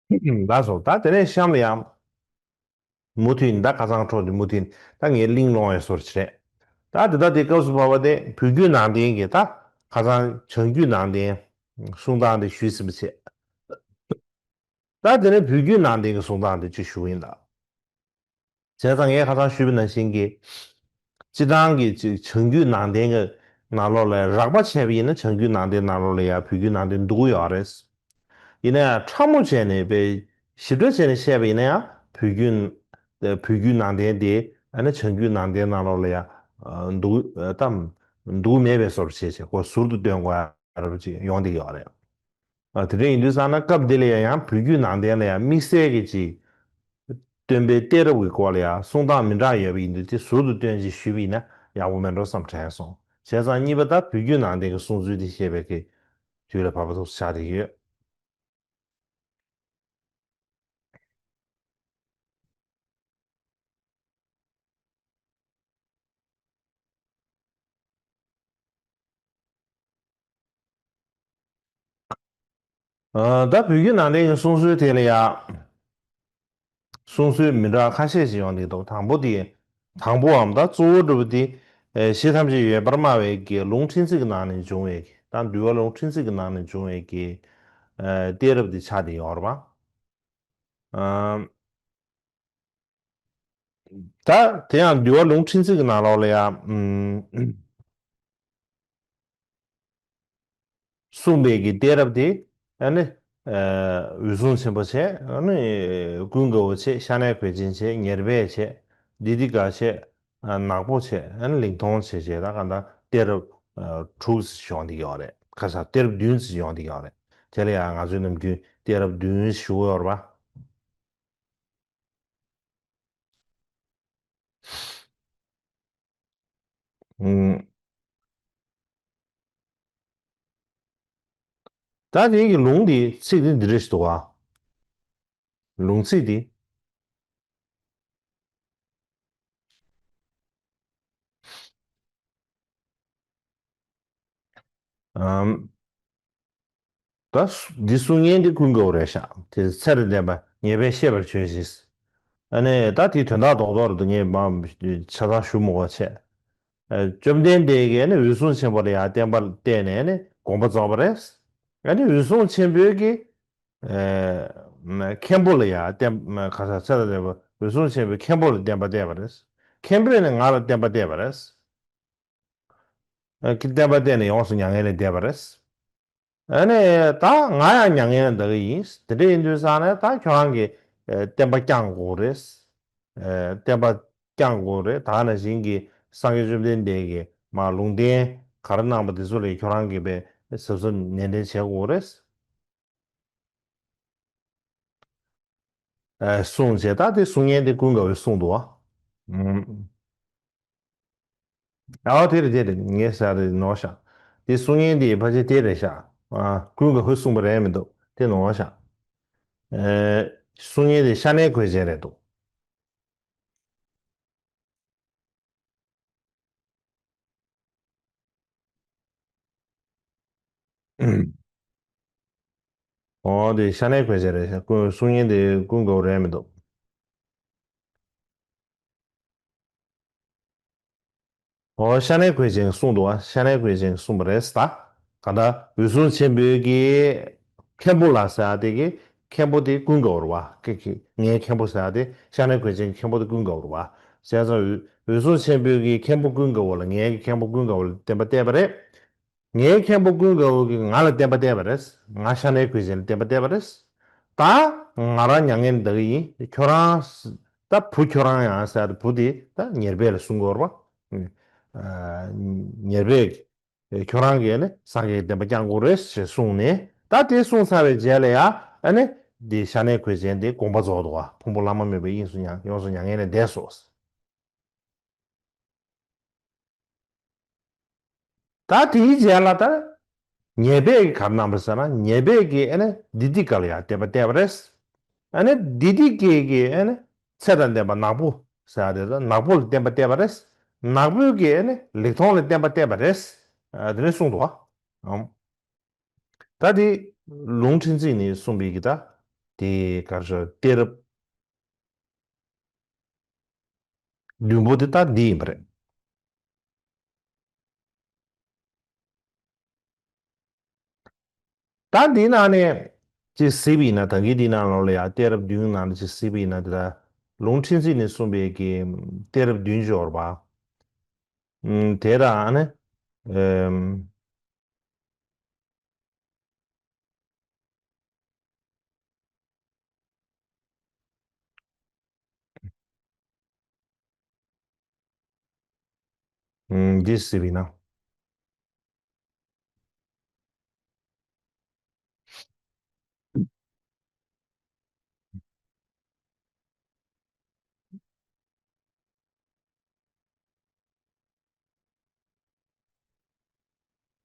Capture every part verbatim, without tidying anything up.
ལགས་སོ། ད་དེ་ནས་གཤམ་ལ་ཡང་མུ་མཐུད་ནས། ད་ཁ་སང་འཕྲོ་འདི་མུ་མཐུད་ནས་ད་ངས་གླེང་སློང་བའི་བཟོ་འདྲ་བྱས། ད་དེ་ད་དེ་སྐབས་སུ་བབ་པ་དེ་བོད་བརྒྱུད་ནང་བསྟན་གྱི། ད་ཁ་སང་བྱང་རྒྱུད་ནང་བསྟན་གསུང་སྟངས་དེ་ཞུས་ཟིན་པ་བྱས། ད་དེ་ནས་བོད་བརྒྱུད་ནང་བསྟན་གྱི་གསུང་སྟངས་དེ་ཅིག་ཞུ་གི་ཡིན་ད། བྱས་ཙང་ངས་ཁ་སང་ཞུས་པ་ནང་བཞིན་གྱི། སྤྱིར་བཏང་གི་ཅིག་བྱང་རྒྱུད་ནང་བསྟན་གྱི་ནང་ལོགས་ལ་རགས་པ་བྱས་པ་ཡིན་ན། བྱང་རྒྱུད་ནང་བསྟན་ནང་ལོགས་ལ་ཡང་བོད་བརྒྱུད་ནང་བསྟན་འདུ་གི་ཡོད་རེད། ཡིན་ན་ཡང་ཕྲ་མོ་བྱས་ནས་དཔེ་ཞིབ་ཕྲ་བྱས་ནས་བཤད་པ་ཡིན་ན་ཡང་བོད་བརྒྱུད། བོད་བརྒྱུད་ནང་བསྟན་དེ་ཨ་ནི་བྱང་རྒྱུད་ནང་བསྟན་ནང་ལོགས་ལ་ཡང་འདུ་ད་འདུ་མེད་པའི་བཟོ་འདྲ་བྱས་བྱས་ཁོ་ཟུར་དུ་སྟོན་དགོས་ཡ་རབས་ཅིག་ཡོང་བསྡད་ཡོད་རེད། ཨ། དེ་འདྲ་ཡིན་དུས་ཙང་ན་སྐབས་འདི་ལ་ཡང་བོད་བརྒྱུད་ནང་བསྟན་ལ་ཡང་དམིགས་བསལ་གྱི་ཅིག་སྟོན་པའི་གཏད་རབས་ཀྱི་སྐོར་ལ་ཡང་གསུང་སྟངས་མི་འདྲ་ཡོད་པ་ཡིན་དུས། དེ་ཟུར་དུ་སྟོན་ཅིག་ཞུས་པ་ཡིན་ན་ཡག་པོ་མེད་འགྲོ་བསམ་དྲན་སོང་། བྱས་ཙང་གཉིས་པ་ད་བོད་བརྒྱུད་ནང་བསྟན་གྱི་གསུང་ཚུལ་དེ་བཤད་པའི་གི་དུས་ལ་བབ་པ་ཐུག་ཆགས་བསྡད་ཡོད། ཨ། ད་བོད་བརྒྱུད་ནང་བསྟན་གྱི་གསུང་སྲོལ་དེ་ལ་ཡང་གསུང་སྲོལ་མི་འདྲ་ཁ་ཤས་ཤིག་ཡོང་གི་འདུག། དང་པོ་དེ། དང་པོའམ་ད་གཙོ་བོ་འདྲ་པོ་དེ། ཨེ། གཞི་ཐམས་ཅད་ཡོད་པར་སྨྲ་བའི་གི་ལུང་ཕྲན་ཚེགས་ཀྱི་ནང་ནས་འབྱུང་བའི་གི། ད་འདུལ་བ་ལུང་ཕྲན་ཚེགས་ཀྱི་ནང་ནས་འབྱུང་བའི་གི། ཨེ། གཏད་རབས་དེ་ཆགས་བསྡད་ཡོད་རེད་པ། ཨ། ད་དེ་ཡང་འདུལ་བ་ལུང་ཕྲན་ཚེགས་ཀྱི་ནང་ལོགས་ལ་ཡང་། ཨུམ། གསུངས་པའི་གི་གཏད་རབས་དེ། ཨ་ནི། ཨ། འོད་སྲུང་ཆེན་པོ་བྱས། ཨ་ནི། ཀུན་དགའ་བོ་བྱས། ཤ་ནའི་གོས་ཅན་བྱས། ཉེར་སྦས་བྱས། དི་དི་ཀ་བྱས། ཨ། ནག་པོ་བྱས། ཨ་ནི་ལིང་ཐོང་བྱས་བྱས། ད་ག་ད་གཏད་རབས། ཨ། དྲུག་ཙམ་ཡོང་བསྡད་ཡོད་རེད། ཁ་སང་གཏད་རབས་བདུན་ཙམ་ཡོང་བསྡད་ཡོད་རེད། དེ་ལ་ཡང་ང་ཚོས་ནམ་རྒྱུན་གཏད་རབས་བདུན་ཞུ་གི་ཡོད་རེད་པ། ཨུམ། ད་དེ་གི་ལུང་འདི་ཚིག་འདི་འདི་རེད་ཞུ་བ། ལུང་ཚིག་འདི། ཨམ། ད་འདི་གསུང་མཁན་འདི་ཀུན་དགའ་བོ་རེད་ཤག། དེ་ཚེ་དང་ལྡན་པ་ཉེར་སྦས་ཤེས་པར་བྱོས་ཤིག། ཨ་ནི་ད་དེའི་དོན་དག་རྡོག་རྡོག་རེད་འདུག། ངས་མ་ཆ་ཚང་ཞུ་མི་དགོས་བྱས། ཨ། བཅོམ་ལྡན་འདས་ཀྱིས་ནི་འོད་སྲུང་ཆེན་པོ་ལ་ཡང་བསྟན་པ་བསྟན་ནས་ནི་དགོངས་པ་རྫོགས་པ་རེད། ཨ་ནི་འོད་སྲུང་ཆེན་པོས་ཀྱིས། ཨ། མཁན་པོ་ལ་ཡང་བསྟན། ག་ས་ཚེ་དང་ལྡན་པ་འོད་སྲུང་ཆེན་པོས་མཁན་པོ་ལ་བསྟན་པ་གཏད་པ་རེད། མཁན་པོས་ནི་ང་ལ་བསྟན་པ་གཏད་པ་རེད། ཨ། ཀྱི་བསྟན་པ་བསྟན་ནས་ཡོངས་སུ་མྱ་ངན་ལས་འདས་པ་རེད། ཨ་ནི་ད་ང་ཡང་མྱ་ངན་ལས་འདའ་གི་ཡིན། དེ་འདྲ་ཡིན་དུས་ཙང་ནས་ད་ཁྱོད་རང་གིས། ཨ། བསྟན་པ་བསྐྱང་དགོས་རེད། ཨ། བསྟན་པ་བསྐྱང་དགོས་རེད། ད་ག་ནང་བཞིན་གྱི་སངས་རྒྱས་བཅོམ་ལྡན་འདས་ཀྱིས་མར་ལུང་བསྟན་ག་རེ་གནང་པ་དེ་ཚོ་ལ་ཁྱོད་རང་གིས་དཔེ་གཟབ་གཟབ་ནན་ཏན་བྱེད་དགོས་རེད། ཨ། གསུངས་བྱས། ད་དེ་གསུང་མཁན་དེ་ཀུན་དགའ་བོས་གསུངས་འདུག་པ། ཨུམ། ཨའོ། དེ་རེད། དེ་རེད། ངས་ཟེར་དེ་ནོར་ཤག། དེ་གསུང་མཁན་དེ་ཕལ་ཆེར་དེ་རེད་ཤག། ཨ། ཀུན་དགའ་བོས་གསུངས་པ་རེད་མི་འདུག། དེ་ནོར་ཤག། ཨེ། གསུང་མཁན་དེ་ཤ་ནའི་གོས་ཅན་རེད་འདུག། ཨོ། དེ་ཤ་ནའི་གོས་ཅན་རེད། ཀུན། གསུང་མཁན་དེ་ཀུན་དགའ་བོ་རེད་མི་འདུག། ཨོ། ཤ་ནའི་གོས་ཅན་གྱིས་གསུངས་འདུག་པ། ཤ་ནའི་གོས་ཅན་གྱིས་གསུངས་པ་རེད་ད། གང་ལྟར་འོད་སྲུང་ཆེན་པོའི་གི་མཁན་པོ་ལ་ཟེར་ཡ་དེ་གི་མཁན་པོ་དེ་ཀུན་དགའ་བོ་རེད་པ། ཀི་ཀི། ངའི་མཁན་པོ་ཟེར་ཡ་དེ་ཤ་ནའི་གོས་ཅན་གྱི་མཁན་པོ་དེ་ཀུན་དགའ་བོ་རེད་པ། བྱས་ཙང་འོད། འོད་སྲུང་ཆེན་པོའི་གི་མཁན་པོ་ཀུན་དགའ་བོ་ལ་ངའི་གི་མཁན་པོ་ཀུན་དགའ་བོ་ལ་བསྟན་པ་གཏད་པ་རེད། ངའི་མཁན་པོ་ཀུན་དགའ་བོ་གིས་ང་ལ་བསྟན་པ་གཏད་པ་རེད། ང་ཤ་ནའི་གོས་ཅན་ལ་བསྟན་པ་གཏད་པ་རེད། ད་ང་རང་མྱ་ངན་འདའ་གི་ཡིན། ཁྱོད་རང་། ད་བུ་ཁྱོད་རང་ཡང་ཟེར་ཡ་དེ། བུ་དེ་ད་ཉེར་སྦས་ལ་གསུང་གི་ཡོད་རེད་པ། ཨ། ཉེར་སྦས་ཀྱིས་ཁྱོད་རང་གིས་ནི་སངས་རྒྱས་ཀྱི་བསྟན་པ་བསྐྱང་དགོས་རེད་ཞེས་གསུངས་ནས། ད་དེ་གསུངས་ཚར་བའི་རྗེས་ལ་ཡ། ཨ་ནི་དེ་ཤ་ནའི་གོས་ཅན་དེ་དགོངས་པ་རྫོགས་འདུག་པ། ཕུང་པོ་ལྷ་མ་མེད་པའི་དབྱིངས་སུ་མྱ། ཡོངས་སུ་མྱ་ངན་ལས་འདས་སོ། ད་དེའི་རྗེས་ལ་ད་ཉེར་སྦས་ཀྱིས་ག་རེ་གནང་པ་ཟེར་ན། ཉེར་སྦས་ཀྱིས་ཨ་ནི་དི་དི་ཀ་ལ་ཡང་བསྟན་པ་གཏད་པ་རེད། ཨ་ནི་དི་དི་ཀ་གིས་ཨ་ནི་ཚེ་དང་ལྡན་པ་ནག་པོ་ཟེར་ཡ་དེ་ད་ནག་པོ་ལ་བསྟན་པ་གཏད་པ་རེད། ནག་པོ་གིས་ཨ་ནི་ལེགས་མཐོང་ལ་བསྟན་པ་གཏད་པ་རེད། ཨ། དེ་ནས་གསུངས་འདུག་པ། ཨམ། ད་དེ་ལུང་ཁྲིན་ཙི་ནས་གསུངས་པའི་གི་ད་དེ་ག་རེ་ཟེར། གཏད་རབས་བདུན་པོ་དེ་ད་འདི་ཡིན་པ་རེད། ད་འདིའི་ནང་ནས་ཅིག་གཟིགས་པ་ཡིན་ན། ད་གིན་འདིའི་ནང་ལོགས་ལ་ཡང་གཏད་རབས་བདུན་ནང་ལ་ཅིག་གཟིགས་པ་ཡིན་ན། དེ་ལ་ལུང་ཁྲིན་ཙི་ནས་གསུངས་པའི་གི་གཏད་རབས་བདུན་ཅིག་ཡོད་རེད་པ། ཨུམ། དེ་ད་ཨ་ནི་ཨུམ། ཨུམ། འདི་གཟིགས་པ་ཡིན་ན།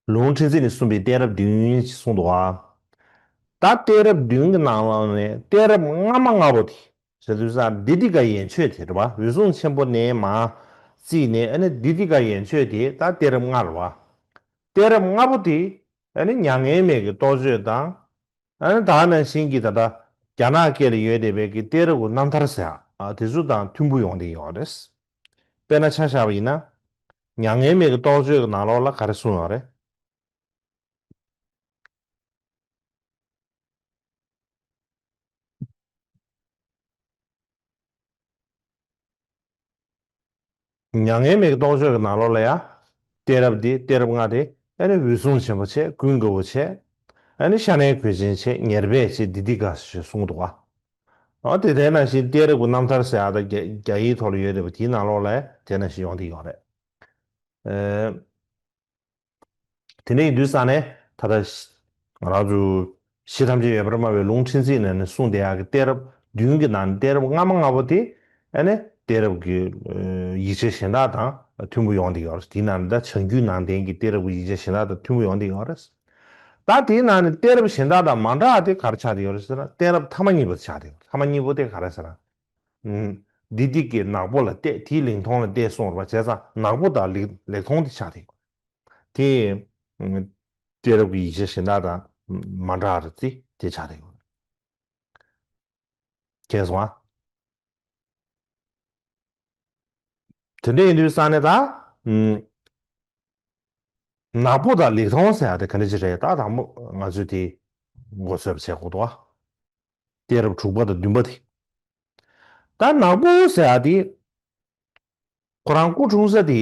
ལུང་ཁྲིན་ཙི་ནས་གསུངས་པའི་གཏད་རབས་བདུན་ཞེས་གསུངས་འདུག་ཨ། ད་གཏད་རབས་བདུན་གྱི་ནང་ལོགས་ནས་གཏད་རབས་སྔ་མ་ལྔ་པོ་དེ། ཟེར་དུས་ཙང་དི་ཏི་ཀ་ཡན་ཆོད་དེ་རེད་པ། འོད་སྲུང་ཆེན་པོ་ནས་མར་བརྩིས་ནས། ཨ་ནི་དི་ཏི་ཀ་ཡན་ཆོད་དེ་ད་གཏད་རབས་ལྔ་རེད་པ། གཏད་རབས་ལྔ་པོ་དེ་ཨ་ནི་མྱ་ངན་མེད་ཀྱི་རྟོགས་བརྗོད་དང་། ཨ་ནི་ད་ག་ནང་བཞིན་གྱི་ད་ལྟ་རྒྱ་ནག་སྐད་ལ་ཡོད་བསྡད་པའི་གི་གཏད་རབས་ཀྱི་རྣམ་ཐར་ཟེར་ཡ། ཨ། དེ་ཚོ་དང་མཐུན་པོ་ཡོང་བསྡད་ཡོད་རེད། དཔེར་ན་ཆ་བཞག་པ་ཡིན་ན། མྱ་ངན་མེད་ཀྱི་རྟོགས་བརྗོད་ཀྱི་ནང་ལོགས་ལ་ག་རེ་གསུངས་ཡོད་རེད། མྱ་ངན་མེད་ཀྱི་རྟོགས་བརྗོད་ཀྱི་ནང་ལོགས་ལ་ཡ། གཏད་རབས་འདི། གཏད་རབས་ལྔ་དེ་ཨ་ནི་འོད་སྲུང་ཆེན་པོ་བྱས། ཀུན་དགའ་བོ་བྱས། ཨ་ནི་ཤ་ནའི་གོས་ཆེན་བྱས། ཉེར་སྦས་བྱས། དི་ཏི་ཀ་ཞེས་གསུངས་འདུག་ག། ཨ། དེ་དེ་ནང་བཞིན་གཏད་རབས་ཀྱི་རྣམ་ཐར་ཟེར་ཡ་ད་རྒྱ་རྒྱ་ཡིག་ཐོག་ལ་ཡོད་བསྡད་པ་དེའི་ནང་ལོགས་ལ་དེ་ནང་བཞིན་ཡོང་བསྡད་ཡོད་རེད། ཨེ། དེ་འདྲ་ཡིན་དུས་ཙང་ནས་ད་ལྟ་ང་རང་ཚོ་གཞི་ཐམས་ཅད་ཡོད་པར་སྨྲ་བའི་ལུང་ཁྲིན་ཙི་ནས་ནི་གསུངས་བསྡད་ཡག་གི་གཏད་རབས་བདུན་གྱི་ནང་ནས་གཏད་རབས་སྔ་མ་ལྔ་པོ་དེ་ཨ་ནི་གཏད་རབས་ཀྱི་ཡིག་ཆ་གཞན་དག་དང་མཐུན་པོ་ཡོང་བསྡད་ཡོད་རེད། དེའི་ནང་ནས་ད་བྱང་རྒྱུད་ནང་བསྟན་གྱི་གཏད་རབས་ཀྱི་ཡིག་ཆ་གཞན་དག་དང་མཐུན་པོ་ཡོང་བསྡད་ཡོད་རེད། ད་དེའི་ནང་ནས་གཏད་རབས་གཞན་དག་དང་མ་འདྲ་བ་དེ་ག་རེ་ཆགས་བསྡད་ཡོད་རེད་ཟེར་ན། གཏད་རབས་ཐ་མ་གཉིས་པ་དེ་ཆགས་བསྡད་ཡོད་རེད། ཐ་མ་གཉིས་པོ་དེ་ག་རེ་ཟེར་ན། ཨུམ། དི་ཏི་ཀས་ནག་པོ་ལ་གཏད། དེའི་ལེགས་མཐོང་ལ་གཏད་གསུངས་རེད་པ། བྱས་ཙང་ནག་པོ་དང་ལེགས་ལེགས་མཐོང་དེ་ཆགས་བསྡད་ཡོད། དེ། ཨུམ། གཏད་རབས་ཀྱི་ཡིག་ཆ་གཞན་དག་དང་མ་འདྲ་བ་རེད་དེ། དེ་ཆགས་བསྡད་ཡོད། མཁྱེན་སོང་ཨ། དེ་འདྲ་ཡིན་དུས་ཙང་ནས་ད། ཨུམ། ནག་པོ་དང་ལེགས་མཐོང་ཟེར་ཡ་དེ་ག་འདྲ་ཅིག་རེད། ད་དང་པོ་ང་ཚོས་དེ་མགོ་ཚོད་པ་བྱེད་དགོས་འདུག་ཨ། གཏད་རབས་དྲུག་པ་དང་བདུན་པ་དེ། ད་ནག་པོ་ཟེར་ཡ་དེ། ཁོ་རང་སྐུ་འཁྲུངས་ས་དེ་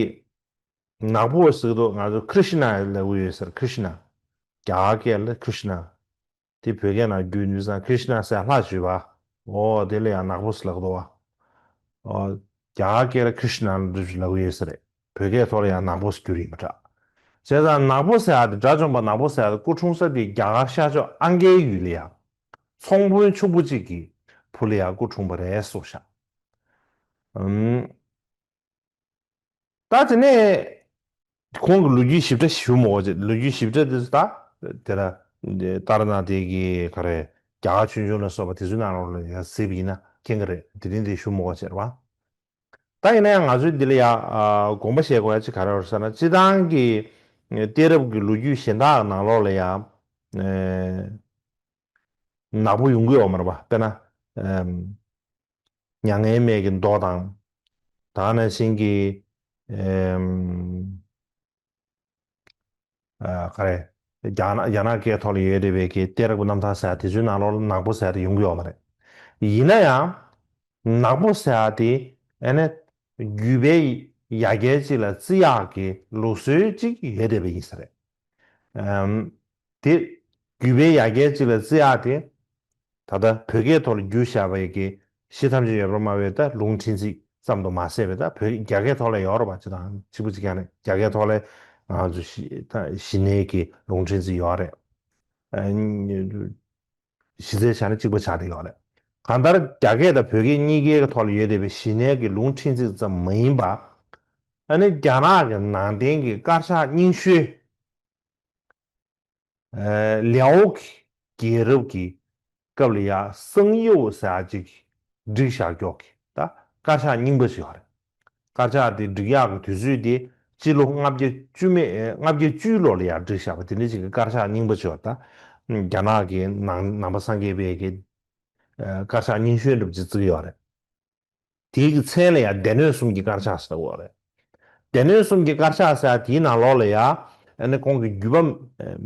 ནག་པོ་ཟེར་གི་འདུག་ང་ཚོ་ཀྲིཤ་ན་ལབ་ཀྱི་ཡོད་ས་རེད། ཀྲིཤ་ན། རྒྱ་གར་སྐད་ལ་ཀྲིཤ་ན། དེ་བོད་སྐད་ནང་བསྒྱུར་དུས་ཙང་ཀྲིཤ་ན་ཟེར་ལྷག་བཅུག་པ། འོ་དེ་ལ་ཡང་ནག་པོ་ཟེར་ལབ་ཀྱི་འདུག་བ། འོ། རྒྱ་གར་སྐད་ལ་ཀྲིཤ་ན་ལབ་ཀྱི་ཡོད་ས་རེད། བོད་སྐད་ཐོག་ལ་ཡང་ནག་པོ་ཟེར་བསྒྱུར་ཡིན་པ་འདྲ། བྱས་ཙང་ནག་པོ་ཟེར་ཡ་དེ། དགྲ་བཅོམ་པ་ནག་པོ་ཟེར་ཡ་དེ་སྐུ་འཁྲུངས་ས་དེ་རྒྱ་གར་ཤར་ཕྱོགས་ཨང་ཀའི་ཡུལ་ལ་ཡ། ཚོང་དཔོན་ཕྱུག་པོ་གཅིག་གི་བུ་ལ་ཡ་སྐུ་འཁྲུངས་པ་རེད་གསུངས་ཤག་ཨུམ། ད་དེ་ནས་ཁོང་གི་ལོ་རྒྱུས་ཞིབ་ཕྲ་ཞུ་མི་དགོས་ཅིག་ལོ་རྒྱུས་ཞིབ་ཕྲ་དེ་ཚོ་ད་དེ་ལ་ཏཱ་ར་ནཱ་ཐའི་གི་ག་རེ། རྒྱ་གར་ཆོས་འབྱུང་ལ་སོགས་པ་དེ་ཚོའི་ནང་ལོགས་ལ་ཡང་གཟིགས་པ་ཡིན་ན་མཁྱེན་གྱི་རེད། དེ་རིང་དེ་ཞུ་མི་དགོས་ཅིག་རེད་བ། ད་ཡིན་ན་ཡང་ང་ཚོའི་འདི་ལ་ཡ། ཨ། དགོངས་པ་བཞེས་དགོས་ཡ་ཅིག་ག་རེ་རེད་ཟེར་ན། སྤྱིར་བཏང་གི་གཏད་རབས་ཀྱི་ལོ་རྒྱུས་གཞན་དག་ནང་ལོགས་ལ་ཡ། ཨེ། ནག་པོ་ཡོང་གི་ཡོད་མ་རེད་པ། དཔེར་ན། ཨམ། མྱ་ངན་མེད་ཀྱི་མདོ་དང་། ད་ག་ནང་བཞིན་གྱི། ཨམ། ཨ། ག་རེ། རྒྱ་ནག་རྒྱ་ནག་སྐད་ཐོག་ལ་ཡོད་བསྡད་པའི་གི་གཏད་རབས་ཀྱི་རྣམ་ཐར་ཟེར་ཡ་དེ་ཚོའི་ནང་ལོགས་ལ་ནག་པོ་ཟེར་ཡ་དེ་ཡོང་གི་ཡོད་མ་རེད། ཡིན་ན་ཡང་། ནག་པོ་ཟེར་ཡ་དེ་ཨ་ནི་རྒྱུད་པའི་ཡ་གྱལ་ཅིག་ལ་བརྩི་ཡག་གི་ལུགས་སྲོལ་ཅིག་ཡོད་བསྡད་པ་ཡིན་ས་རེད། ཨམ། དེ་རྒྱུད་པའི་ཡ་གྱལ་ཅིག་ལ་བརྩི་ཡག་དེ། ད་ལྟ་བོད་སྐད་ཐོག་ལ་བསྒྱུར་བཞག་པའི་གི་གཞི་ཐམས་ཅད་ཡོད་པར་སྨྲ་བའི་ད་ལུང་ཕྲན་ཚེགས་ཙམ་དུ་མ་ཟད་པའི་ད་བོད་རྒྱ་སྐད་ཐོག་ལ་ཡོད་རེད་པ། ཅི་དང་གཅིག་པུ་གཅིག་རྐྱང་རེད། རྒྱ་སྐད་ཐོག་ལ་ང་ཚོ་ཞི་ད་ཞི་གནས་ཀྱི་ལུང་ཕྲན་ཚེགས་ཡོད་རེད། ཨ། གཞི་རྩའི་ཆ་ནས་གཅིག་པ་ཆགས་བསྡད་ཡོད་རེད། གང་ལྟར་རྒྱ་སྐད་དང་བོད་སྐད་གཉིས་ཀའི་ཐོག་ལ་ཡོད་བསྡད་པའི་ཞི་གནས་ཀྱི་ལུང་ཕྲན་ཚེགས་ཙམ་མ་ཡིན་པ། ཨ་ནི་རྒྱ་ནག་གི་ནང་བསྟན་གྱི་དཀར་ཆག་རྙིང་ཤོས། ཨ། ལེའོ་གི་རྒྱལ་རབས་ཀྱི་སྐབས་ལ་ཡ་གསང་ཡིའུ་ཟེར་ཡ་ཅིག་བསྒྲིགས་བཞག་ཀྱོག་གི་ད་དཀར་ཆག་རྙིང་པ་ཞིག་ཡོད་རེད། དཀར་ཆག་དེ་སྒྲིག་ཡག་གི་དུས་ཚོད་དེ་སྤྱི་ལོ་ལྔ་བརྒྱ་བཅུ་མེད། ལྔ་བརྒྱ་བཅུའི་ལོ་ལ་ཡ་བསྒྲིགས་བཞག་པ་དེ་འདྲ་ཅིག་གི་དཀར་ཆག་རྙིང་པ་ཞིག་ཡོད་རེད། ད་ རྒྱ་ནག་གི་ནང་ནང་པ་སངས་རྒྱས་པའི་གི་ཨ་དཀར་ཆག་རྙིང་ཤོས་འདྲ་པོ་ཅིག་བརྩི་གི་ཡོད་རེད། དེའི་གི་མཚན་ལ་ཡང་སྡེ་སྣོད་གསུམ་གྱི་དཀར་ཆག་ཟེར་བ་རེད། སྡེ་སྣོད་གསུམ་གྱི་དཀར་ཆག་ཟེར་དེའི་ནང་ལོགས་ལ་ཡང་ཨ་ནི་ཁོང་གི་བརྒྱུད་པ་ཨ་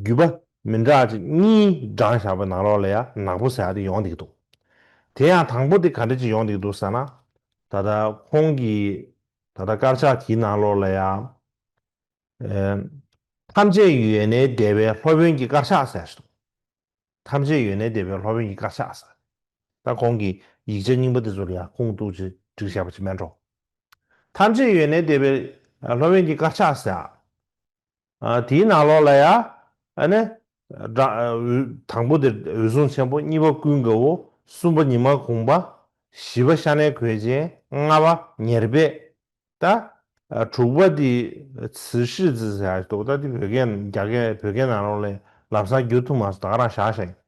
བརྒྱུད་པ་མི་འདྲ་ཅིག་གཉིས་བགྲངས་བཞག་པའི་ནང་ལོགས་ལ་ཡང་ནག་པོ་ཟེར་དེ་ཡོང་བསྡད་ཀྱི་འདུག་དེ་ཡང་དང་པོ་དེ་ག་འདྲ་ཅིག་ཡོང་བསྡད་ཀྱི་འདུག་ཟེར་ན། ད་ལྟ་ཁོང་གི་ད་ལྟ་དཀར་ཆག་དེའི་ནང་ལོགས་ལ་ཡང་ཨ་ཐམས་ཅད་ཡོད་ནས་འདས་པའི་སློབ་དཔོན་གྱི་དཀར་ཆག་ཟེར་ཞིག་འདུག་ཐམས་ཅད་ཡོད་ནས་འདས་པའི་སློབ་དཔོན་གྱི་དཀར་ཆག་ཟེར། ད་ཁོང་གི་ཡིག་ཆ་རྙིང་པ་དེ་ཚོ་ལ་ཡང་ཁུངས་གཏུགས་བྱས་བསྒྲིགས་བཞག་པ་ཅིག་མེད་འགྲོ། ཐམས་ཅད་ཡོད་ནས་འདས་པའི་སློབ་དཔོན་གྱི་དཀར་ཆག་ཟེར། ཨ་དེའི་ནང་ལོགས་ལ་ཡང་ཨ་ནི་དང་པོ་དེ་འོད་སྲུང་ཆེན་པོ། གཉིས་པ་ཀུན་དགའ་བོ། གསུམ་པ་ཉི་མ་གུང་པ། བཞི་པ་ཤ་ནའི་གོས་ཅན། ལྔ་པ་ཉེར་སྦས། ད་ཨ་དྲུག་པ་དེ་ཚིག་ཧྲིལ་ཙི་ཟེར་ཡག་འདུག་ད་དེ་བོད་སྐད་རྒྱ་སྐད་བོད་སྐད་ནང་ལོགས་ལ་ལམ་སང་བསྒྱུར་ཐུབ་མ་སོང་། ད་ག་རང་བཞག་བཞག་ཡིན།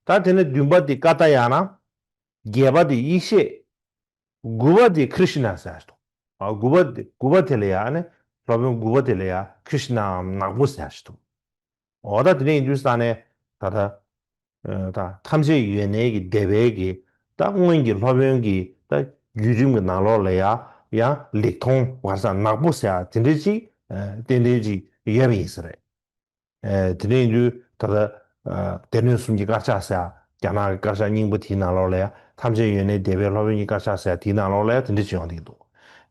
ད་དེ་ནས་བདུན་པ་དེ་ཀ་ཏ་ཡ་ན། བརྒྱད་པ་དེ་ཡེ་ཤེས། དགུ་པ་དེ་ཀྲིཤ་ན་ཟེར་ཡག་འདུག་ཨ་དགུ་པ་དེ་དགུ་པ་དེ་ལ་ཡང་ནི་སློབ་དཔོན་དགུ་པ་དེ་ལ་ཡང་ཀྲིཤ་ནའམ་ནག་པོ་ཟེར་ཡག་འདུག་འོ་ད་དེ་འདྲ་ཡིན་དུས་ས་ནས་ད་ལྟ་ཨ་ད་ཐམས་ཅད་ཡོད་ནས་ཀྱི་འདས་པའི་གི་ད་སྔོན་གྱི་སློབ་དཔོན་གྱི་ད་བརྒྱུད་རིམ་གྱི་ནང་ལོགས་ལ་ཡང་ཡང་ལེགས་མཐོང་བར་ས་ནག་པོ་ཟེར་ཡག་དེ་འདྲ་ཅིག་ཨ་ཏན་ཏན་ཅིག་ཡོད་པ་ཡིན་ས་རེད། ཨ་དེ་འདྲ་ཡིན་དུས་ད་ལྟ་ཨ་སྡེ་སྣོད་གསུམ་གྱི་དཀར་ཆག་ཟེར་ཡག་རྒྱ་ནག་གི་དཀར་ཆག་རྙིང་པ་དེའི་ནང་ལོགས་ལ་ཡང་ཐམས་ཅད་ཡོད་ནས་འདས་པའི་སློབ་དཔོན་གྱི་དཀར་ཆག་ཟེར་ཡག་དེའི་ནང་ལོགས་ལ་ཡང་དེ་འདྲ་ཅིག་ཡོང་བསྡད་ཀྱི་འདུག་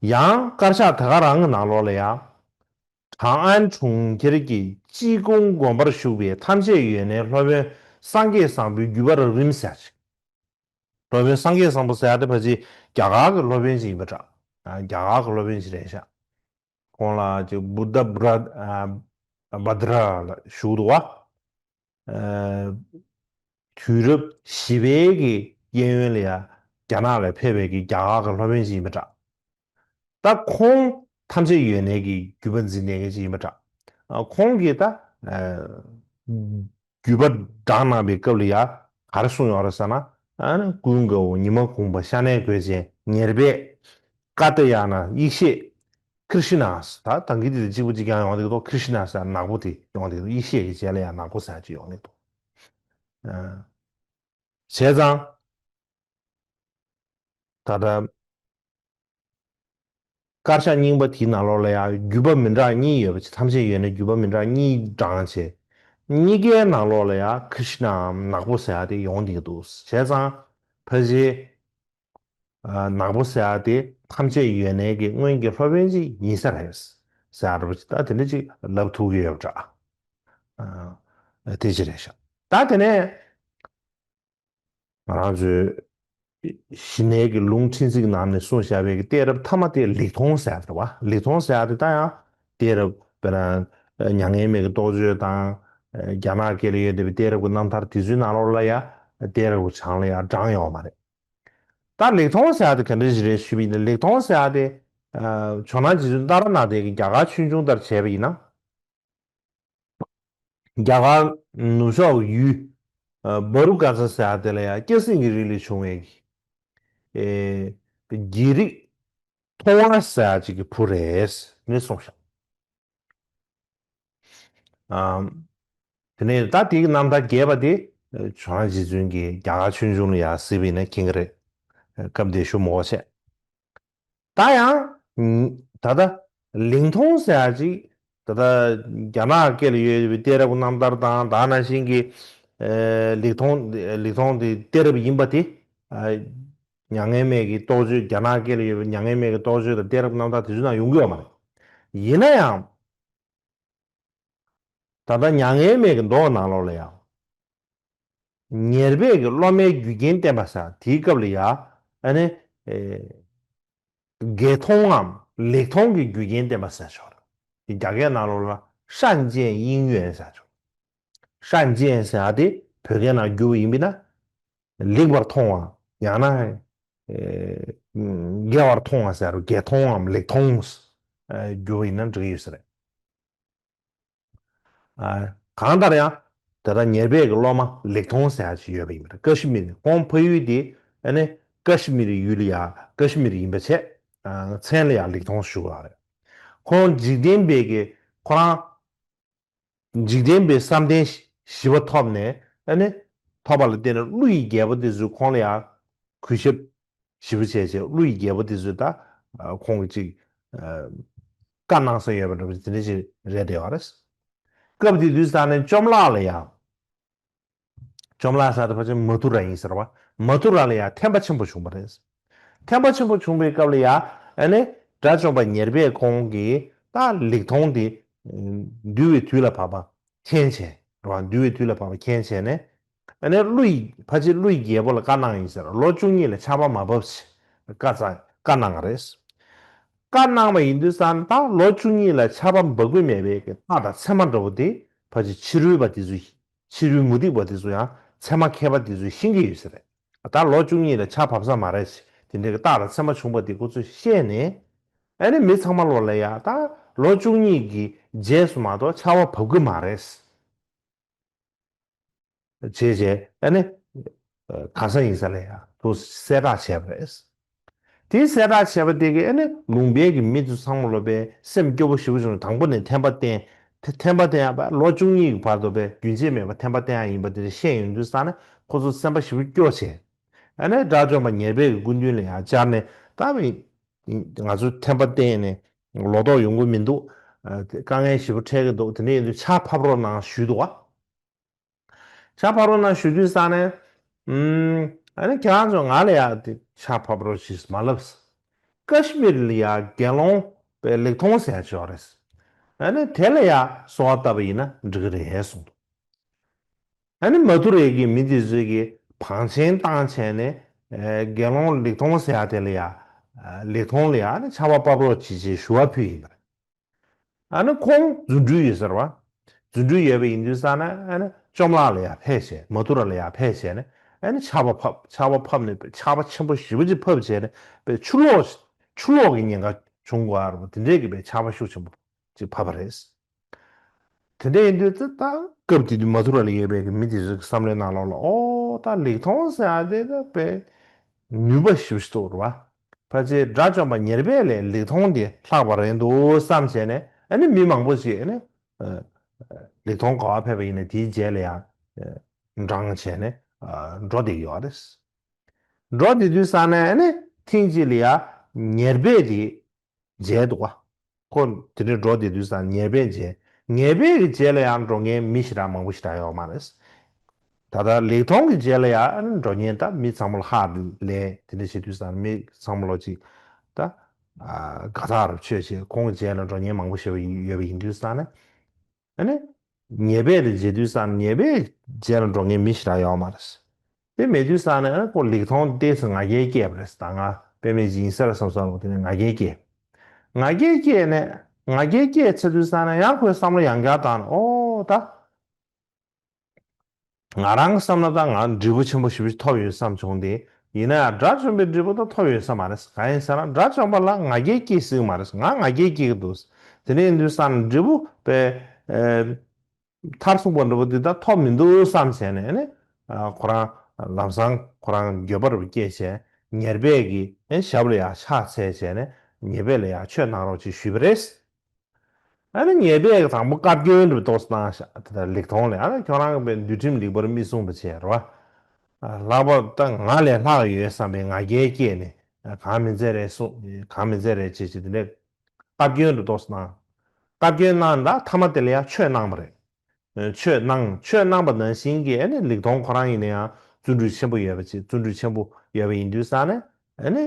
ཡང་དཀར་ཆག་ད་ག་རང་གི་ནང་ལོགས་ལ་ཡང་། ཁྲང་ཨན་གྲོང་ཁྱེར་གྱི་ཅི་ཀུང་དགོན་པར་བཞུགས་པའི་ཐམས་ཅད་ཡོད་ནས་སློབ་དཔོན་སངས་རྒྱས་བཟང་པོའི་བརྒྱུད་པ་རབ་རིམ་ཟེར་ཅིག་སློབ་དཔོན་སངས་རྒྱས་བཟང་པོ་ཟེར་ཡག་དེ་ཕལ་ཆེར་རྒྱ་གར་གྱི་སློབ་དཔོན་ཅིག་ཡིན་པ་འདྲ། ཨ་རྒྱ་གར་གྱི་སློབ་དཔོན་ཅིག་རེད་ཤག་ཁོང་ལ་ཅིག་བུདྡྷ་བྷ་ར་ཨ་བྷ་དྲ་ལ་ཞུ་འདུག་བ། ཨ་དུས་རབས་བཞི་པའི་གི་གཡས་གཡོན་ལ་ཡ་རྒྱ་ནག་ལ་ཕེབས་པའི་གི་རྒྱ་གར་གྱི་སློབ་དཔོན་ཅིག་ཡིན་པ་འདྲ། ད་ཁོང་ཐམས་ཅད་ཡོད་ནས་ཀྱི་བརྒྱུད་པ་འཛིན་མཁན་ཅིག་ཡིན་པ་འདྲ། ཨ་ཁོང་གིས་ད་ཨ་བརྒྱུད་པ་བགྲངས་གནང་བའི་སྐབས་ལ་ཡ་ག་རེ་གསུངས་ཡོད་རེད་ཟེར་ན། ཨ་ནི་ཀུན་དགའ་བོ། ཉི་མ་གུང་པ། ཤ་ནའི་གོས་ཅན། ཉེར་སྦས། ཀ་ཏ་ཡ་ན། ཡེ་ཤེས། ཀྲིཤ་ན། ད་ད་གིན་དེ་གཅིག་པ་གཅིག་རྐྱང་ཡོང་བསྡད་ཀྱི་འདུག་ཀྲིཤ་ན་ཟེར་ནག་པོ་དེ་ཡོང་བསྡད་ཀྱི་འདུག་ཡེ་ཤེས་ཀྱི་རྗེས་ལ་ཡང་ནག་པོ་ཟེར་གཅིག་ཡོང་བསྡད་ཀྱི་འདུག་ཨ། བྱས་ཙང་། ད་ལྟ་དཀར་ཆག་རྙིང་པ་དེའི་ནང་ལོགས་ལ་ཡང་བརྒྱུད་པ་མི་འདྲ་གཉིས་ཡོད་པ་ཅིག་ཐམས་ཅད་ཡོད་ནས་བརྒྱུད་པ་མི་འདྲ་གཉིས་བགྲངས་བྱས། གཉིས་ཀའི་ནང་ལོགས་ལ་ཡང་ཀྲིཤ་ནའམ་ནག་པོ་ཟེར་ཡག་དེ་ཡོང་བསྡད་ཀྱི་འདུག་བྱས་ཙང་ཕལ་ཆེར་ཨ་ནག་པོ་ཟེར་ཡག་དེ་ཐམས་ཅད་ཡོད་ནས་ཀྱི་སྔོན་གྱི་སློབ་དཔོན་ཅིག་ཡིན་ས་རེད་ཟེར་ཡག་འདྲ་པོ་ཅིག་ད་དེ་འདྲ་ཅིག་ལབ་ཐུབ་ཀྱི་ཡོད་པ་འདྲ། ཨ་དེ་ཅིག་རེད་ཤག་ད་དེ་ནས། ང་རང་ཚོའི་ཞི་གནས་ཀྱི་ལུང་ཕྲན་ཚེགས་ནང་ནས་གསུངས་བཞག་པའི་གི་གཏད་རབས་མཐའ་མ་དེ་ལེགས་མཐོང་ཟེར་ཡག་རེད་བ། ལེགས་མཐོང་ཟེར་ཡག་དེ་ད་ཡང་གཏད་རབས་དཔེར་ན་མྱ་ངན་མེད་ཀྱི་རྟོགས་བརྗོད་དང་། རྒྱ་ནག་སྐད་ལ་ཡོད་བསྡད་པའི་གཏད་རབས་ཀྱི་རྣམ་ཐར་དེ་ཚོའི་ནང་ལོགས་ལ་ཡང་གཏད་རབས་ཀྱི་གྲངས་ལ་ཡང་བགྲངས་ཡོད་མ་རེད། ད་ལེགས་མཐོང་ཟེར་ཡག་དེ་ག་འདྲ་ཞིག་རེད་ཞུས་པ་ཡིན་ན། ལེགས་མཐོང་ཟེར་ཡག་དེ་ཇོ་ནང་རྗེ་བཙུན་ཏཱ་ར་ནཱ་ཐའི་གི་རྒྱ་གར་ཆོས་འབྱུང་ལྟར་བྱས་པ་ཡིན་ན། རྒྱ་གར་ནུབ་ཕྱོགས་ཡུལ་ཨ་བ་རུ་ཀ་ཙ་ཟེར་ཡག་དེ་ལ་ཡང་སྐྱ་སེང་གི་རིགས་ལས་བྱུང་བའི་ཨེ་རྒྱལ་རིགས་ཐོ་བ་ཟེར་ཡག་ཅིག་གི་བུ་རེད་ནས་གསུངས་ཤག་ཨ་དེ་ནས་ད་དེའི་རྣམ་ཐར་རྒྱས་པ་དེ་ཨ་ཇོ་ནང་རྗེ་བཙུན་གྱིས་རྒྱ་གར་ཆོས་འབྱུང་ལ་ཡང་གཟིགས་པ་ཡིན་ན་མཁྱེན་གྱི་རེད། སྐབས་འདིར་ཞུ་མི་དགོས་བྱས། ད་ཡང་ད་ལྟ་ལེགས་མཐོང་ཟེར་ཡག་ཅིག་ད་ལྟ་རྒྱ་ནག་སྐད་ལ་ཡོད་པའི་གཏད་རབས་རྣམ་ཐར་དང་། ད་ནང་བཞིན་གྱི་ཨ་ལེགས་མཐོང་། ལེགས་མཐོང་དེ་གཏད་རབས་ཡིན་པ་དེ། ཨ་མྱ་ངན་མེད་ཀྱི་རྟོགས་བརྗོད། རྒྱ་ནག་སྐད་ལ་ཡོད་པའི་མྱ་ངན་མེད་ཀྱི་རྟོགས་བརྗོད་དང་གཏད་རབས་རྣམ་ཐར་དེ་ཚོའི་ནང་ཡོང་གི་ཡོད་མ་རེད། ཡིན་ན་ཡང་། ད་ལྟ་མྱ་ངན་མེད་ཀྱི་མདོ་ནང་ལོགས་ལ་ཡང་། ཉེར་སྦས་ཀྱི་སློབ་མའི་རྒྱུ་རྐྱེན་བསྟན་པ་ཟེར་དེའི་སྐབས་ལ་ཡང་ཨ་ནི་ཨེ་དགེ་མཐོང་ངམ་ལེགས་མཐོང་གི་རྒྱུ་རྐྱེན་བསྟན་པ་ཟེར་ཆོག་རེད། དེ་རྒྱ་སྐད་ནང་ལོགས་ལ་善见因缘ཟེར་ཆོག善见ཟེར་ཡག་དེ་བོད་སྐད་ནང་བསྒྱུར་བ་ཡིན་པ་ཡིན་ན། ལེགས་པར་མཐོང་བ། ཡང་ན་ཨེ་དགེ་བར་མཐོང་བ་ཟེར་རོ། དགེ་མཐོང་ངམ་ལེགས་མཐོང་ཨ་བསྒྱུར་བ་ཡིན་ན་འགྲིག་གི་ཡོད་ས་རེད། ཨ་གང་ལྟར་ཡང་ད་ལྟ་ཉེར་སྦས་ཀྱི་སློབ་མ་ལེགས་མཐོང་ཟེར་ཡག་ཅིག་ཡོད་པ་ཡིན་པ་རེད། ཀ་ཤི་མིར། ཁོང་ཕ་ཡུལ་དེ་ཨ་ནི་ཀ་ཤི་མིར་ཡུལ་ལ་ཡ་ཀ་ཤི་མིར་ཡིན་པ་བྱས། ཨ་མཚན་ལ་ཡང་ལེགས་མཐོང་ཞུ་བ་རེད། ཁོང་འཇིག་རྟེན་པའི་གི་ཁོ་རང་འཇིག་རྟེན་པའི་བསམ་གཏན་ ཞི་བ་ཐོབ་ནས་ཨ་ནི་ཐོབ་པ་ལ་བརྟེན་ནས་ཀླུ་ཡི་རྒྱལ་པོ་དེ་ཚོས་ཁོང་ལ་ཡང་གུས་ཞབས་ཞེ་པོ་བྱས་བྱས། ཀླུ་ཡི་རྒྱལ་པོ་དེ་ཚོས་ད་ཁོང་གི་ཅིག་བཀའ་གནང་ས་ཡོད་པ་འདྲ་པོ་དེ་འདྲ་ཞིག་རེད་བསྡད་ཡོད་རེད། སྐབས་དེ་དུས་ཙང་ནས་བཅོམ་བརླག་ལ་ཡང་། བཅོམ་བརླག་ཟེར་དེ་ཕལ་ཆེར་མ་ཐུ་ར་ཡིན་ཟེར་བ། མ་ཐུ་ར་ལ་ཡང་ཐན་པ་ཆེན་པོ་བྱུང་བ་རེད། ཐན་པ་ཆེན་པོ་བྱུང་བའི་སྐབས་ལ་ཡང་ཨ་ནི་དགྲ་བཅོམ་པ་ཉེར་སྦས་ཁོང་གིས་ད་ལེགས་མཐོང་དེ་འདུལ་བའི་དུས་ལ་བབ་པ་མཁྱེན་བྱས་རེད་བ། འདུལ་བའི་དུས་ལ་བབ་པ་མཁྱེན་བྱས་ནས་ཨ་ནི་ཀླུ་ཡི་ཕལ་ཆེར་ཀླུ་ཡི་རྒྱལ་པོ་ལ་བཀའ་གནང་ཡིན་ཟེར། ལོ་བཅུ་གཉིས་ལ་ཆར་པ་མ་བབས་ཞེས་བཀའ་ཙང་བཀའ་གནང་བ་རེད། བཀའ་གནང་བ་ཡིན་དུས་ཙང་ད་ལོ་བཅུ་གཉིས་ལ་ཆར་པ་འབབ་ཀྱི་མེད་པའི་གི་རྟགས་དང་མཚན་མ་འདྲ་པོ་དེ་ཕལ་ཆེར་ཕྱི་རོལ་པ་དེ་ཚོས། ཕྱི་རོལ་མུ་སྟེགས་པ་དེ་ཚོ་ཡང་ཚད་མ་མཁས་པ་དེ་ཚོས་ཤེས་ཀྱི་ཡོད་ས་རེད། ད་ལོ་བཅུ་གཉིས་ལ་ཆར་བབས་ས་མ་རེད། དེ་འདྲའི་རྟགས་དང་མཚན་མ་བྱུང་བ་དེ་ཁོ་ཚོས་ཤེས་ནས། ཨ་ནི་མི་ཚང་མ་ལོ་ལ་ཡ་ད་ལོ་བཅུ་གཉིས་ཀྱི་རྗེས་སུ་མ་གཏོགས་ཆར་པ་བབས་ཀྱི་མ་རེད། བྱས་བྱས་ཨ་ནི་ག་ས་ཡིན་ས་ལ་ཡ་དུ་གསལ་བསྒྲགས་བྱས་པ་རེད། དེའི་གསལ་བསྒྲགས་བྱས་པ་དེ་གིས་ཨ་ནི་ལུང་པའི་གི་མི་ཚོ་ཚང་མ་ལོ་པའི་སེམས་སྐྱོ་པོ་ཞེ་པོ་བྱུང་ནས་དང་པོ་ནས་ཐན་པ་བསྟེན། ཐན་པ་བསྟེན་ཡག་པ་ལོ་བཅུ་གཉིས་ཀྱི་བར་དུ་པའི་རྒྱུན་ཆད་མེད་པར་ཐན་པ་བསྟེན་ཡག་ཡིན་པ་དེ་འདྲ་བཤད་ཡོང་དུས་ཙང་ནས་ཁོ་ཚོ་སེམས་པ་ཞེ་པོ་སྐྱོ་བྱས། ཨ་ནི་དགྲ་བཅོམ་པ་ཉེར་སྦས་ཀྱི་སྐུ་མདུན་ལ་ཡང་བཅར་ནས་ད་ང་ཚོ་ཐན་པ་བསྟེན་ནས་ལོ་ཏོག་ཡོང་གི་མི་འདུག་དཀའ་ངལ་ཞེ་པོ་འཕྲད་ཀྱི་འདུག་དེ་འདྲ་ཡིན་དུས་ཆར་ཕབ་རོགས་གནང་ཞུས་འདུག་བ། ཆར་ཕབ་རོགས་གནང་ཞུ་དུས་ཙང་ནས། ཨུམ། ཨ་ནི་ཁྱེད་རང་ཚོ་ང་ལ་ཡ་དེ་ཆར་ཕབ་རོགས་ཞེས་མ་ལབ། ཀ་ཤི་མིར་ལ་ཡ་དགེ་སློང་པའི་ལེགས་མཐོང་ཟེར་ཡ་ཅིག་ཡོད་རེད། ཨ་ནི་དེ་ལ་ཡ་གསོལ་བ་བཏབ་པ་ཡིན་ན་འགྲིག་གི་རེད་གསུངས་འདུག་ཨ་ནི་མ་ཐུ་རའི་གི་མི་དེ་ཚོས་གི་བང་ཆེན་བཏང་བྱས་ནས། ཨེ། དགེ་སློང་ལེགས་མཐོང་ཟེར་ཡ་དེ་ལ་ཡ། ལེགས་མཐོང་ལ་ཡ་ཨ་ནི་ཆར་པ་ཕབ་རོགས་བྱེད་ཅེས་ཞུ་བ་ཕུལ་ཡིན་པ་རེད། ཨ་ནི་ཁོང་རྫུ་འཕྲུལ་ཡོད་ཟེར་བ། རྫུ་འཕྲུལ་ཡོད་པ་ཡིན་དུས་ཙང་ནས་ཨ་ནི་བཅོམ་བརླག་ལ་ཡར་ཕེབས་བྱས། མ་ཐུ་ར་ལ་ཡར་ཕེབས་བྱས་ནས་ཨ་ནི་ཆར་པ་ཕབ། ཆར་པ་ཕབ་ནས་ཆར་པ་ཆེན་པོ་ཞེ་པོ་ཅིག་ཕབ་བྱས་ནས་པའི་ཆུ་ལོག་ཆུ་ལོག་གི་ཉེན་ཁ་བྱུང་དགོས་ཨ་རོ། དེ་འདྲས་ཀྱི་པའི་ཆར་པ་ཤུགས་ཆེན་པོ་ཅིག་ཕབ་པ་རེད། དེ་འདྲ་ཡིན་དུས་ཙི་ད་སྐབས་དེ་དུས་མ་ཐུ་ར་ལ་ཡོད་པའི་གི་མི་དེ་ཚོའི་བསམ་བློའི་ནང་ལོགས་ལ་ཨོ་ད་ལེགས་མཐོང་ཟེར་ཡ་དེ་ད་པའི་ནུས་པ་ཞེ་པོ་ཅིག་འདུག་རེད་བ། ཕལ་ཆེར་དགྲ་བཅོམ་པ་ཉེར་སྦས་ལས་ལེགས་མཐོང་དེ་ལྷག་པ་རེད་འདུག་བསམ་བྱས་ནས་ཨ་ནི་མི་མང་པོ་ཞིག་ཨ་ནི་ལེགས་མཐོང་ག་པར་ཕེབས་པ་ཡིན་ན་དེའི་རྗེས་ལ་ཡང་འབྲང་བྱས་ནས་འགྲོ་བསྡད་ཡོད་རེད། འགྲོ་བསྡད་དུས་ཙ་ནས་ཨ་ནི་ཐེངས་གཅིག་ལ་ཡང་ཉེར་སྦས་དེ་མཇལ་འདུག་བ། ཁོ་དེ་འདྲའི་འགྲོ་བསྡད་དུས་ཙང་ཉེར་སྦས་མཇལ། ཉེར་སྦས་ཀྱི་རྗེས་ལ་ཡང་འགྲོ་མཁན་མི་ཞེ་དྲག་མང་པོ་ཞེ་དྲག་ཡོད་མ་རེད། ད་ལྟ་ལེགས་མཐོང་གི་རྗེས་ལ་ཡང་འགྲོ་མཁན་ད་མི་ཚང་མ་ལ་ཧ་ལས་དེ་འདྲ་བྱེད་དུས་ཙང་མི་ཚང་མ་ལོ་གཅིག་ད་དགའ་ཐག་རབ་ཆོད་བྱས། ཁོང་གི་རྗེས་ལ་འགྲོ་མཁན་མང་པོ་ཞེ་པོ་ཡོད་པ་ཡིན་དུས་ཙང་ནས། ཨ་ནི། ཉེར་སྦས་དེ་མཇལ་དུས་ཙང་ཉེར་སྦས་རྗེས་ལ་འགྲོ་མཁན་མི་ཞེ་དྲག་ཡོད་མ་རེད། དེ་མེད་དུས་ཙང་ནས་ཨ་ནི་ཁོ་ལེགས་མཐོང་ཏོག་ཙམ་ང་རྒྱལ་སྐྱེས་པ་རེད། ད་ང་དཔེ་མེད་ཅིག་ཡིན་ས་རེད་བསམ་བསམ་ལ་དེ་ནས་ང་རྒྱལ་སྐྱེས། ང་རྒྱལ་སྐྱེས་ནས་ང་རྒྱལ་སྐྱེས་ཚར་དུས་ཙང་ནས་ཡང་ཁོའི་བསམ་བློ་ཡང་བསྐྱར་བཏང་ནས་ཨོ་ད། ང་རང་གི་བསམ་ན་ད་ང་འབྲས་བུ་ཆེན་པོ་ཞེ་པོ་ཅིག་ཐོབ་ཡོད་བསམ་བྱུང་སྟེ། ཡིན་ན་ཡང་དགྲ་བཅོམ་པའི་འབྲས་བུ་ད་ཐོབ་ཡོད་ས་མ་རེད། གང་ཡིན་ཟེར་ན་དགྲ་བཅོམ་པ་ལ་ང་རྒྱལ་སྐྱེ་སྲིད་ཀྱི་མ་རེད། ང་ང་རྒྱལ་སྐྱེ་གི་འདུག་དེ་འདྲ་ཡིན་དུས་ཙང་འབྲས་བུ་པའི་ཨེ། མཐར་ཐུག་པ་འདྲ་པོ་འདི་ད་ཐོབ་མི་འདུག་བསམ་བྱས་ནས་ཨ་ནི། ཨ། ཁོ་རང་ལམ་སང་ཁོ་རང་འགྱོད་པ་རུ་སྐྱེས་བྱས་ཉེར་སྦས་ཀྱི་ཨེ་ཞབས་ལ་ཡང་ཕྱག་འཚལ་བྱས་ནས་ཉེར་སྦས་ལ་ཡང་ཆོས་གནང་རོགས་ཅེས་ཞུས་པ་རེད། ཨ་ནི་ཉེར་སྦས་ཀྱིས་དང་པོ་བཀའ་བཀྱོན་འདྲ་པོ་ཏོག་ཙམ་གནང་ཤག་དེ་ལྟར་ལེགས་མཐོང་ལ་ཨ་ནི་ཁྱོད་རང་གི་པའི་འདུལ་ཁྲིམས་ལེགས་པར་མི་སྲུང་བ་བྱས་རོ། ལྷག་པར་ད་ང་ལས་ལྷག་ཡོད་བསམ་པའི་ང་རྒྱལ་སྐྱེས་ནས་གང་མི་མཛད་རེད་གསུངས། གང་མི་མཛད་རེད་ཅེས་བྱས་དེ་འདྲའི་བཀའ་བཀྱོན་འདྲ་པོ་ཏོག་ཙམ་གནང་། བཀའ་བཀྱོན་གནང་ད་མཐའ་མ་དེ་ལ་ཡང་ཆོས་གནང་བ་རེད། ཆོས་གནང་། ཆོས་གནང་བ་ནང་བཞིན་གྱི་ཨ་ནི་ལེགས་མཐོང་ཁོ་རང་ཡིན་ན་ཡང་བརྩོན་འགྲུས་ཆེན་པོ་ཡོད་པ་ཅིག་བརྩོན་འགྲུས་ཆེན་པོ་ཡོད་པ་ཡིན་དུས་ཙང་ནས་ཨ་ནི།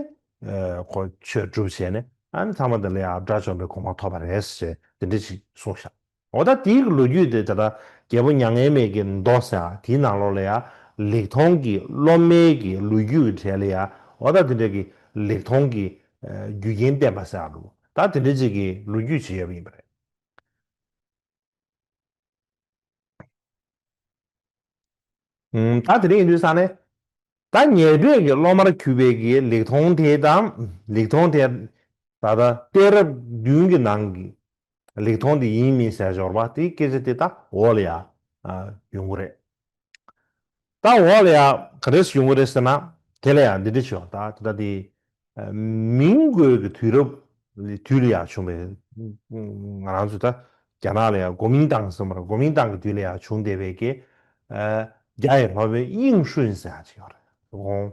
ཁོ་ཆོས་སྒྲུབ་བྱས་ནས་ཨ་ནི་ཚང་མ་འདི་ལ་ཡང་དགྲ་བཅོམ་པའི་གོ་འཕང་ཐོབ་པ་རེད་ཟེར་དེ་འདྲ་ཞིག་གསུངས་ཤག་འོ་ད་དེའི་ལོ་རྒྱུས་དེ་ད་ལྟ་རྒྱལ་པོ་མྱ་ངན་མེད་ཀྱི་མདོ་ཟེར་དེའི་ནང་ལོགས་ལ་ཡང་ལེགས་མཐོང་གི་སློབ་མའི་གི་ལོ་རྒྱུས་ཀྱི་གྲས་ལ་ཡང་འོ་ད་དེ་འདྲ་གི་ལེགས་མཐོང་གི་རྒྱུ་རྐྱེན་བསྟན་པ་ཟེར་ཡག་འདུག་ད་དེ་འདྲ་ཅིག་གི་ལོ་རྒྱུས་ཅིག་ཡོད་པ་ཡིན་པ་རེད། ད་དེ་རིང་ཡིན་དུས་ས་ནས་ད་ཉེར་སྦས་ཀྱི་སློབ་མར་གྱུར་པའི་གི་ལེགས་མཐོང་དེ་དང་ལེགས་མཐོང་དེ་ད་ལྟ་གཏད་རབས་བདུན་གྱི་ནང་གི་ལེགས་མཐོང་དེ་ཡིན་མིན་ཟེར་འབྱོར་བ་དེའི་སྐད་ཆ་དེ་ད་འོག་ལ་ཡ་ཡོང་གི་རེད། ད་འོག་ལ་ཡ་ག་རེ་ཡོང་གི་རེད་ཟེར་ན་དེ་ལ་ཡ་འདི་འདྲ་བྱོས། ད་ད་ལྟ་དེ། མིང་གོའི་གི་དུས་རབས་དུས་ལ་ཡང་བྱུང་བའི་ང་རང་ཚོ་ད་རྒྱ་ནག་ལ་ཡང་གོ་མིང་ཏང་ཟེར་མ་རེད། གོ་མིང་ཏང་གི་དུས་ལ་ཡང་བྱུང་བསྡད་པའི་གི་ ཨ་རྒྱ་ཡི་སློབ་དཔོན་དབྱིངས་ཧྲུན་ཟེར་ཡག་ཅིག་ཡོད་རེད། ཁོང་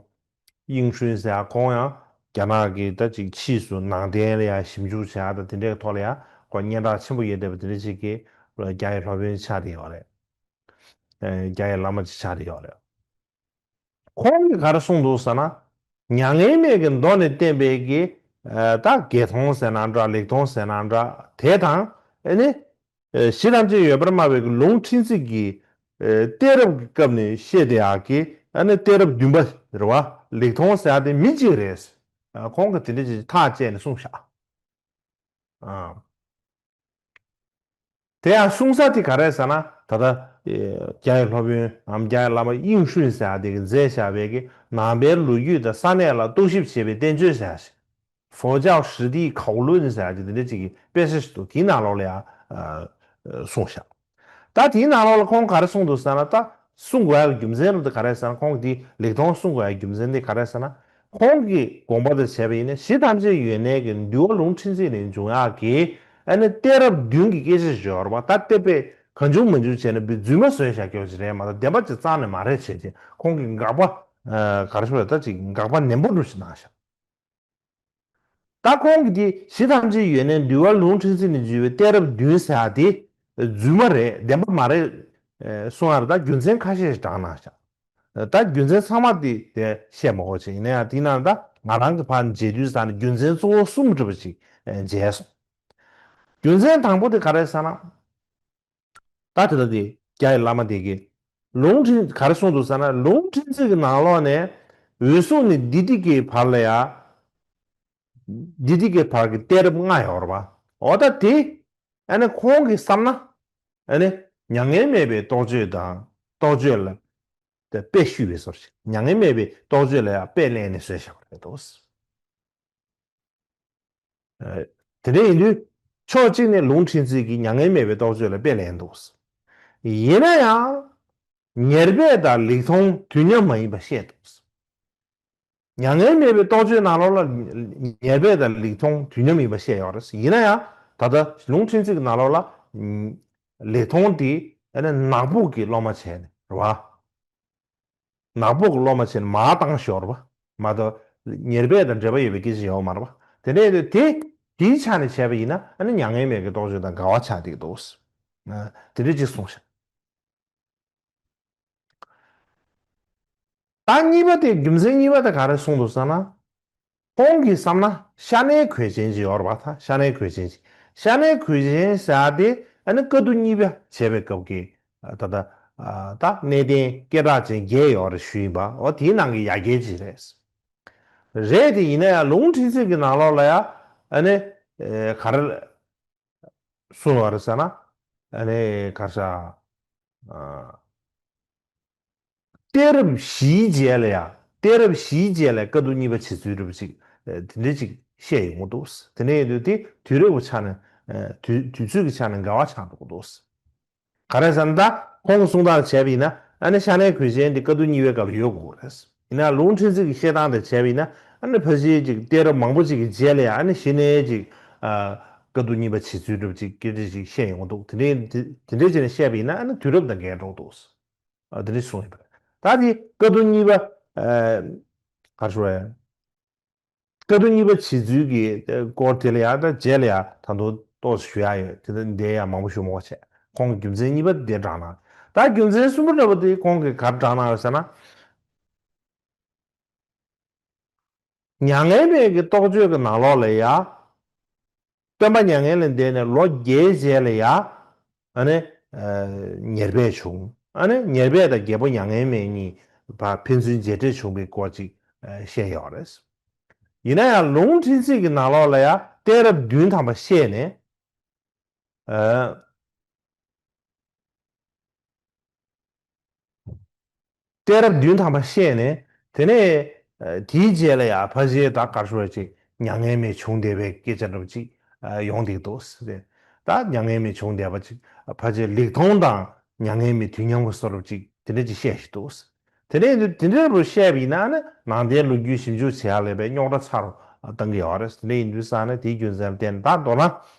དབྱིངས་ཧྲུན་ཟེར་ཡག་ཁོང་ཡང་རྒྱ་ནག་གི་ད་ཅིག་ཕྱིས་སུ་ནང་བསྟན་ལ་ཡང་ཞིབ་འཇུག་བྱེད་ཡག་དང་དེ་འདྲའི་ཐོག་ལ་ཡང་ཁོ་སྙན་གྲགས་ཆེན་པོ་ཡོད་བསྡད་པ་དེ་འདྲ་ཅིག་གི་རྒྱ་ཡི་སློབ་དཔོན་ཆགས་བསྡད་ཡོད་རེད། ཨ་རྒྱ་ཡི་བླ་མ་ཅིག་ཆགས་བསྡད་ཡོད་རེད། ཁོང་གིས་ག་རེ་གསུངས་འདུག་ཟེར་ན། མྱ་ངན་མེད་ཀྱི་མདོ་ནས་བསྟན་པའི་གི་ཨ་ད་བརྒྱད་སྟོང་ཟེར་ན་འདྲ། ལེགས་སྟོང་ཟེར་ན་འདྲ། དེ་དང་ཨ་ནི་ཨ་གཞི་ཐམས་ཅད་ཡོད་པར་སྨྲ་བའི་གི་ལུང་ཕྲན་ཚེགས་ཀྱི་ཨ་གཏད་རབས་ཀྱི་སྐབས་ནས་བཤད་བསྡད་ཡག་གི་ཨ་ནི་གཏད་རབས་བདུན་པ་རེད་བ། ལེགས་སྟོང་ཟེར་ཡག་དེ་མི་གཅིག་རེད། ཨ་ཁོང་གིས་དེ་འདྲ་ཅིག་ཐག་བཅད་ནས་གསུངས་བཞག་ཨ། དེ་ཡང་གསུང་ས་དེ་ག་རེ་ཟེར་ན། ད་ལྟ་ཨེ་རྒྱ་ཡི་སློབ་དཔོན་ནམ་རྒྱ་ཡི་བླ་མ་དབྱིངས་ཧྲུན་ཟེར་ཡ་དེ་གིས་མཛད་བཞག་པའི་གི་ནང་པའི་ལོ་རྒྱུས་དང་ས་གནས་ལ་རྟོག་ཞིབ་བྱེད་པའི་བསྟན་བཅོས་ཟེར་ཡ་ཞིག 佛教史地考论 ཟེར་ཡ་ཅིག་དེ་འདྲ་ཅིག་གི་དཔེ་ཆ་ཞིག་འདུག་དེའི་ནང་ལོགས་ལ་ཡང་ཨ་གསུངས་བཞག་ད་དེའི་ནང་ལོགས་ལ་ཁོང་ག་རེ་གསུངས་འདུག་ཟེར་ན། ད་གསུང་དགོས་ཡག་གི་རྒྱུ་མཚན་རུ་དེ་ག་རེ་ཟེར་ན། ཁོང་གིས་དེ་ལེགས་མཐོང་གསུང་དགོས་ཡག་གི་རྒྱུ་མཚན་དེ་ག་རེ་ཟེར་ན། ཁོང་གི་དགོངས་པ་དེ་བྱས་པ་ཡིན་ན་གཞི་ཐམས་ཅད་ཡོད་གནས་ཀྱི་འདུལ་བ་ལུང་ཕྲན་ཚེགས་ནས་འབྱུང་ཡག་གི་ཨ་ནི་གཏད་རབས་བདུན་གྱི་སྐད་ཆ་ཞིག་ཡོད་རེད་པ། ད་གཏད་པས་གང་བྱུང་མང་བྱུང་བྱས་ནས་བི་རྫུན་མ་བཟོས་བཞག་རྒྱུ་ཞིག་རེད་མ་གཏོགས་བདེན་པ་ཅིག་རྩ་ནས་མ་རེད་བྱས་རྗེས་ཁོང་གིས་དགག་པ་ཨ་ག་རེ་ཞུ་དགོས་རེད། ད་ཅིག་དགག་པ་ནན་པོ་འདྲ་ཞིག་གནང་བཞག་ད་ཁོང་གིས་དེ་གཞི་ཐམས་ཅད་ཡོད་གནས་འདུལ་བ་ལུང་ཕྲན་ཚེགས་ནས་བརྗོད་པའི་གཏད་རབས་བདུན་ཟེར་ཡ་དེ་རྫུན་མ་རེད། བདེན་པ་མ་རེད། ཨེ་གསུང་ཡ་རེད། ད་རྒྱུ་མཚན་ཁ་ཤས་ཤིག་དྲངས་གནང་བཞག་ད་རྒྱུ་མཚན་ཚང་མ་དེ་དེ་བཤད་མ་དགོས་བྱས། ཡིན་ན་ཡང་དེའི་ནང་ད་ང་རང་གི་ཕར་མཇལ་དུས་ས་ནས་རྒྱུ་མཚན་གཙོ་བོ་གསུམ་འདྲ་པོ་ཅིག་ཨེ་མཇལ་སོང་། རྒྱུ་མཚན་དང་པོ་དེ་ག་རེ་ཟེར་ན། ད་དེ་ལྟ་སྟེ་རྒྱ་ཡི་བླ་མ་དེ་གིས་ལུང་ཕྲན་ག་རེ་གསུངས་འདུག་ཟེར་ན། ལུང་ཕྲན་ཚེགས་ཀྱི་ནང་ལོགས་ནས་འོད་སྲུང་ནས་བདུད་སྡེ་བརྒྱད་བར་ལ་ཡ། བདུད་སྡེ་བརྒྱད་བར་གྱི་གཏད་རབས་ལྔ་ཡོད་རེད་པ། འོ་ད་དེ་ཨ་ནི་ཁོང་གིས་བསམ་ན་ཨ་ནི་མྱ་ངན་མེད་པའི་རྟོགས་བརྗོད་དང་རྟོགས་བརྗོད་ལ་དཔེ་བཤུས་པའི་བཟོ་ཞིག་མྱ་ངན་མེད་པའི་རྟོགས་བརྗོད་ལ་ཡང་དཔེ་ལེན་ནས་བཟོས་བཞག་པ་རེད་འདུག་དེ་འདྲ་ཡིན་དུས་ཕྱོགས་གཅིག་ནས་ལུང་ཕྲན་ཚེགས་ཀྱིས་མྱ་ངན་མེད་པའི་རྟོགས་བརྗོད་ལ་དཔེ་ལེན་འདུག་ཡིན་ན་ཡང་ཉེར་སྦས་དང་ལེགས་མཐོང་དུས་མཉམ་མ་ཡིན་པ་བཤད་འདུག་མྱ་ངན་མེད་པའི་རྟོགས་བརྗོད་ནང་ལོགས་ལ་ཉེར་སྦས་དང་ལེགས་མཐོང་དུས་མཉམ་ཡིན་པ་བཤད་ཡོད་རེད། ཡིན་ན་ཡང་ད་ལྟ་ལུང་ཕྲན་ཚེགས་ཀྱི་ནང་ལོགས་ལ་ལེགས་མཐོང་དེ་ནག་པོ་གི་སློབ་མ་བྱས་ནས་རེད་བ། ནག་པོ་གི་སློབ་མ་བྱས་ནས་མར་བཏང་ཞོར་བ་མ་གཏོགས་ཉེར་སྦས་དང་འབྲེལ་བ་ཡོད་པའི་སྐད་ཆ་ཡོད་མ་རེད་པ། དེ་ནས་དེ་དེའི་ཆ་ནས་བྱས་པ་ཡིན་ན་ཨ་ནི་མྱ་ངན་མེད་ཀྱི་རྟོགས་བརྗོད་དང་འགལ་བ་ཆགས་བསྡད་ཀྱི་འདུག་དེ་འདྲ་ཅིག་གསུངས་ཤག་ད་གཉིས་པ་དེ་རྒྱུ་མཚན་གཉིས་པ་དེ་ག་རེ་གསུངས་འདུག་ཟེར་ན། ཁོང་གིས་བསམ་ན་ཤ་ནའི་གོས་ཅན་ཅིག་ཡོད་རེད་པ། ད་ཤ་ནའི་གོས་ཅན་ཅིག་ཤ་ནའི་གོས་ཅན་ཟེར་ཡ་དེ་ཨ་ནི་བཀའ་བསྡུ་གཉིས་པ་བྱས་པའི་སྐབས་ཀྱི་ད་ལྟ་ད་གནས་བརྟན་སྐད་གྲགས་ཅན་བརྒྱད་ཡོད་རེད་ཞུས་ཡིན་པ། འོ་དེའི་ནང་གི་ཡ་གྱལ་ཅིག་རེད། རེད་དེ་ཡིན་ན་ཡང་ལུང་ཕྲན་ཚེགས་ཀྱི་ནང་ལོགས་ལ་ཡ་ཨ་ནི་ག་རེ་གསུངས་ཡོད་རེད་ཟེར་ན། ཨ་ནི་ག་རེ་ཟེར། གཏད་རབས་བཞིའི་རྗེས་ལ་ཡ། གཏད་རབས་བཞིའི་རྗེས་ལ་བཀའ་བསྡུ་གཉིས་པ་བྱེད་ཚུལ་འདྲ་པོ་ཅིག་དེ་འདྲ་ཅིག་བཤད་ཡོང་གི་འདུག་དེ་འདྲ་ཡིན་དུས་དེ་དུས་རབས་ཀྱི་ཆ་ནས་དུས་དུས་ཚོད་ཀྱི་ཆ་ནས་འགལ་བ་ཆགས་འགྲོ་གི་འདུག་ག་རེ་ཟེར་ན། ད་ཁོང་གི་གསུང་སྟངས་བྱས་པ་ཡིན་ན་ཨ་ནི་ཤ་ནའི་གོས་ཅན་དེ་བཀའ་བསྡུ་གཉིས་པའི་སྐབས་ལ་ཡོད་དགོས་རེད། ཡིན་ན་ལུང་ཕྲན་ཚེགས་ཀྱི་བཤད་སྟངས་དེ་བྱས་པ་ཡིན་ན་ཨ་ནི་ཕལ་ཆེར་ཅིག་གཏད་རབས་མང་པོ་ཅིག་གི་རྗེས་ལ་ཡ་ཨ་ནི་གཞི་ནས་ཅིག་བཀའ་བསྡུ་གཉིས་པ་བྱེད་ཚུལ་འདྲ་པོ་ཅིག་སྐད་ཆ་ཅིག་བཤད་ཡོང་གི་འདུག་དེ་འདྲའི་དེ་དེ་འདྲའི་བྱས་ནས་བཤད་པ་ཡིན་ན་ཨ་ནི་དུས་རབས་དང་འགལ་འགྲོ་གི་འདུག་ཨ་དེ་འདྲ་གསུངས་ཡོད་པ་རེད། ད་དེ་བཀའ་བསྡུ་གཉིས་པ་ཨ་ག་རེ་ཞུ་དགོས་རེད། བཀའ་བསྡུ་གཉིས་པ་བྱེད་ཚུལ་གྱི་སྐོར་དེ་ལ་ཡང་ད་རྗེས་ལ་ཡང་ད་དུང་ཏོག་ཙམ་ཞུ་ཡག་ཡོད། དེ་ལ་འདི་ཡང་མང་པོ་ཞུ་མི་དགོས་བྱས། ཁོང་གི་རྒྱུ་མཚན་གཉིས་པ་དེ་དྲངས་ན། ད་རྒྱུ་མཚན་གསུམ་པ་འདྲ་པོ་དེ་ཁོང་གིས་ག་རེ་དྲངས་གནང་ཡོད་ཟེར་ན། མྱ་ངན་མེད་ཀྱི་རྟོགས་བརྗོད་ཀྱི་ནང་ལོགས་ལ་ཡང་། སྟོན་པ་མྱ་ངན་ལས་འདས་ནས་ལོ་བརྒྱད་རྗེས་ལ་ཡང་། ཨ་ནི་ཨ་ཉེར་སྦས་བྱུང་། ཨ་ནི་ཉེར་སྦས་དང་རྒྱལ་པོ་མྱ་ངན་མེད་གཉིས་ཕ་ཕན་ཚུན་མཇལ་འཕྲད་བྱུང་བའི་སྐོར་ཅིག་ཨ་བཤད་ཡོད་རེད། ཡིན་ན་ཡང་ལུང་ཕྲན་ཚེགས་ཀྱི་ནང་ལོགས་ལ་ཡང་གཏད་རབས་བདུན་ཐམ་པ་བཤད་ནས། ཨ། གཏད་རབས་བདུན་ཐམ་པ་བཤད་ནས་དེ་ནས་ཨ་དེའི་རྗེས་ལ་ཡང་ཕལ་ཆེར་ད་ག་རེ་ཞུ་དགོས་རེད། ཅིག་མྱ་ངན་མེད་བྱུང་བསྡད་པའི་སྐད་ཆ་འདྲ་པོ་ཅིག་ཨ་ཡོང་བསྡད་འདུག་ཟེར། ད་མྱ་ངན་མེད་བྱུང་བསྡད་པ་ཅིག་ཕལ་ཆེར་ལེགས་མཐོང་དང་མྱ་ངན་མེད་དུས་མཉམ་གྱི་བཟོ་འདྲ་པོ་ཅིག་དེ་འདྲ་ཅིག་བཤད་བཞིན་འདུག་དེ་ནས་དེ་འདྲ་རུ་བཤད་པ་ཡིན་ན་ནི་ནང་བསྟན་ལོ་རྒྱུས་ཞིབ་འཇུག་བྱེད་ཡག་ལ་དཔེ་རྙོག་དྲ་ཆགས་རུ་བཏང་གི་ཡོད་རེད། དེ་འདྲ་ཡིན་དུས་ཙང་ནས་དེའི་རྒྱུ་མཚན་ལ་བརྟེན་ནས་ད་མདོར་ན་